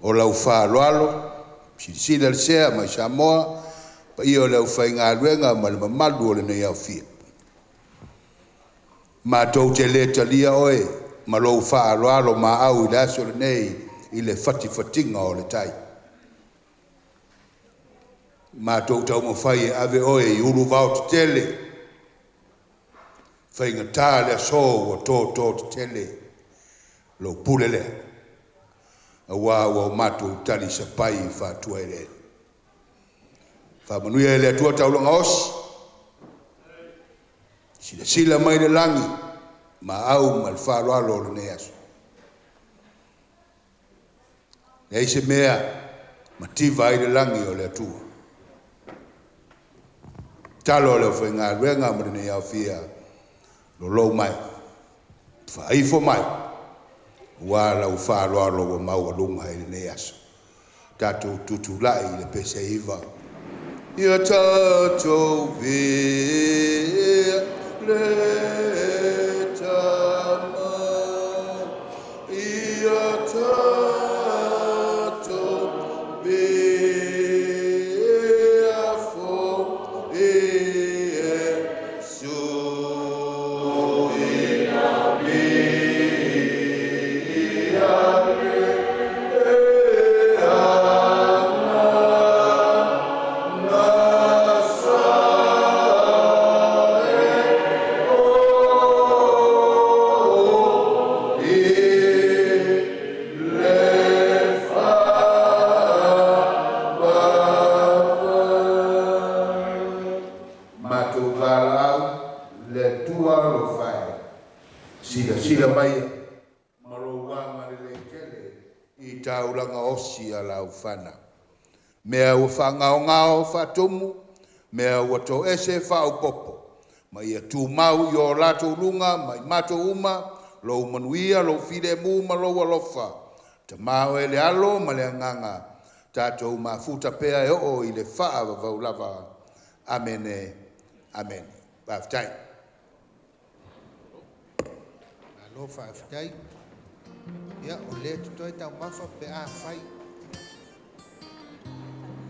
o lau faaaloalo, silasila le sea mai Samoa, paia o le aufaigaluega ma le mamalu o lenei aofia. Matou te le talia oe ma lou faaaloalo maau i le aso lenei i le fatifatiga o le tai. Matou taumafai e ave oe i uluvao tetele, faigata le aso ua toto tetele lou pule lea, aua ua o matou talisapai i faatuaeleele. Faamanuia e le Atua taulaga osi, silasila mai le lagi, maau ma le faaaloalo o lenei aso. Leai se mea mativa ai le lagi o le Atua. Talo a le aufaigaluega ma lenei aofia, lolou mai, faaifo mai, ua lau faaaloalo ua maualuga i lenei aso. Tatou tutulai i le pese iva. Ia tatou via le osi a lau fanau. Mea ua faagaogao faatumu, mea ua toese faaopopo, ma ia tumau i o latou luga ma i matou uma, lou manuia, lou filemu ma lou alofa. Tama oe le Alo ma le Agaga, tatou mafuta pea e oo i le faavavau lava. Amene, amene. Faafetai. Malo faafetai. Ia, o lea totoe taumafa pe afai.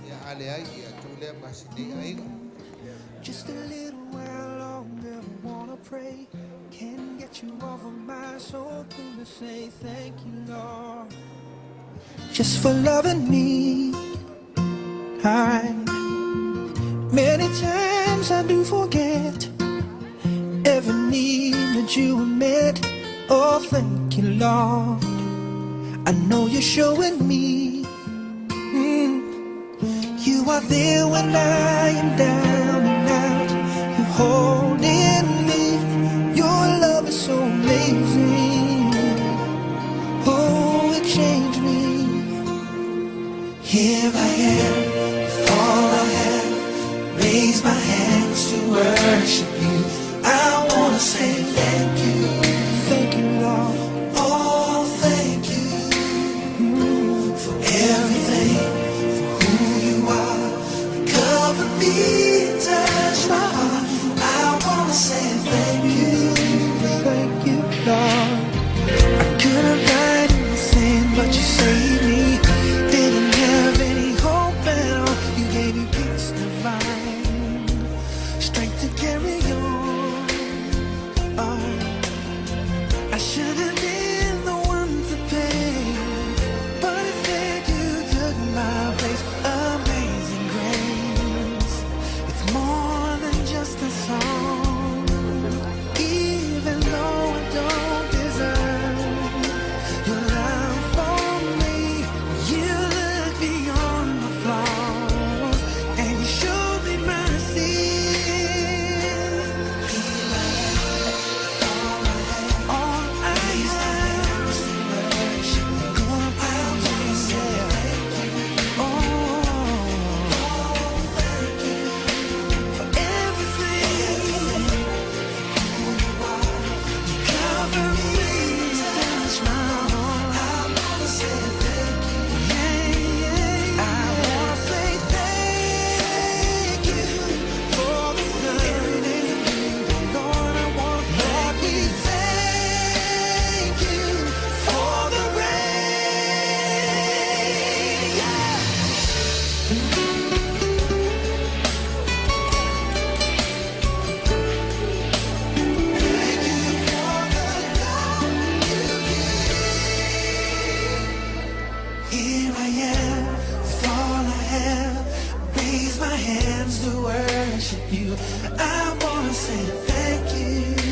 Ia, a leai, ia tuu lea ma sinei aiga. Just a little while longer, I wanna pray. Can't get you off of my soul. Can I say thank you, Lord, just for loving me? I many times I do forget every need that you have met. Oh, thank you, Lord. I know you're showing me. You are there when I am down and out. You're holding me. Your love is so amazing. Oh, it changed me. Here I am, with all I have. Raise my hands to worship you. I wanna say thank you. Thank you, Lord. Oh, thank you for everything, for who you are. Cover me, touch my heart. I wanna say thank you. Thank you, Lord. I could have died in the sand, but you saved me. Didn't have any hope at all. You gave me peace divine, strength to carry on. Oh, I should have been the one to pay, but instead you took my place. Amazing grace, it's more than just a song. Even though I don't deserve your love for me, you look beyond my flaws and you showed me mercy. All I have, gonna praise you. Oh, for everything. You cover me, touch my heart. I wanna say thank you. Yeah, yeah. I wanna say thank you for the sun. Lord, I wanna Lord, we thank you for the rain. Yeah. Thank you for the love you give. Here I am, with all I have. Raise my hands to worship you. I wanna say thank you.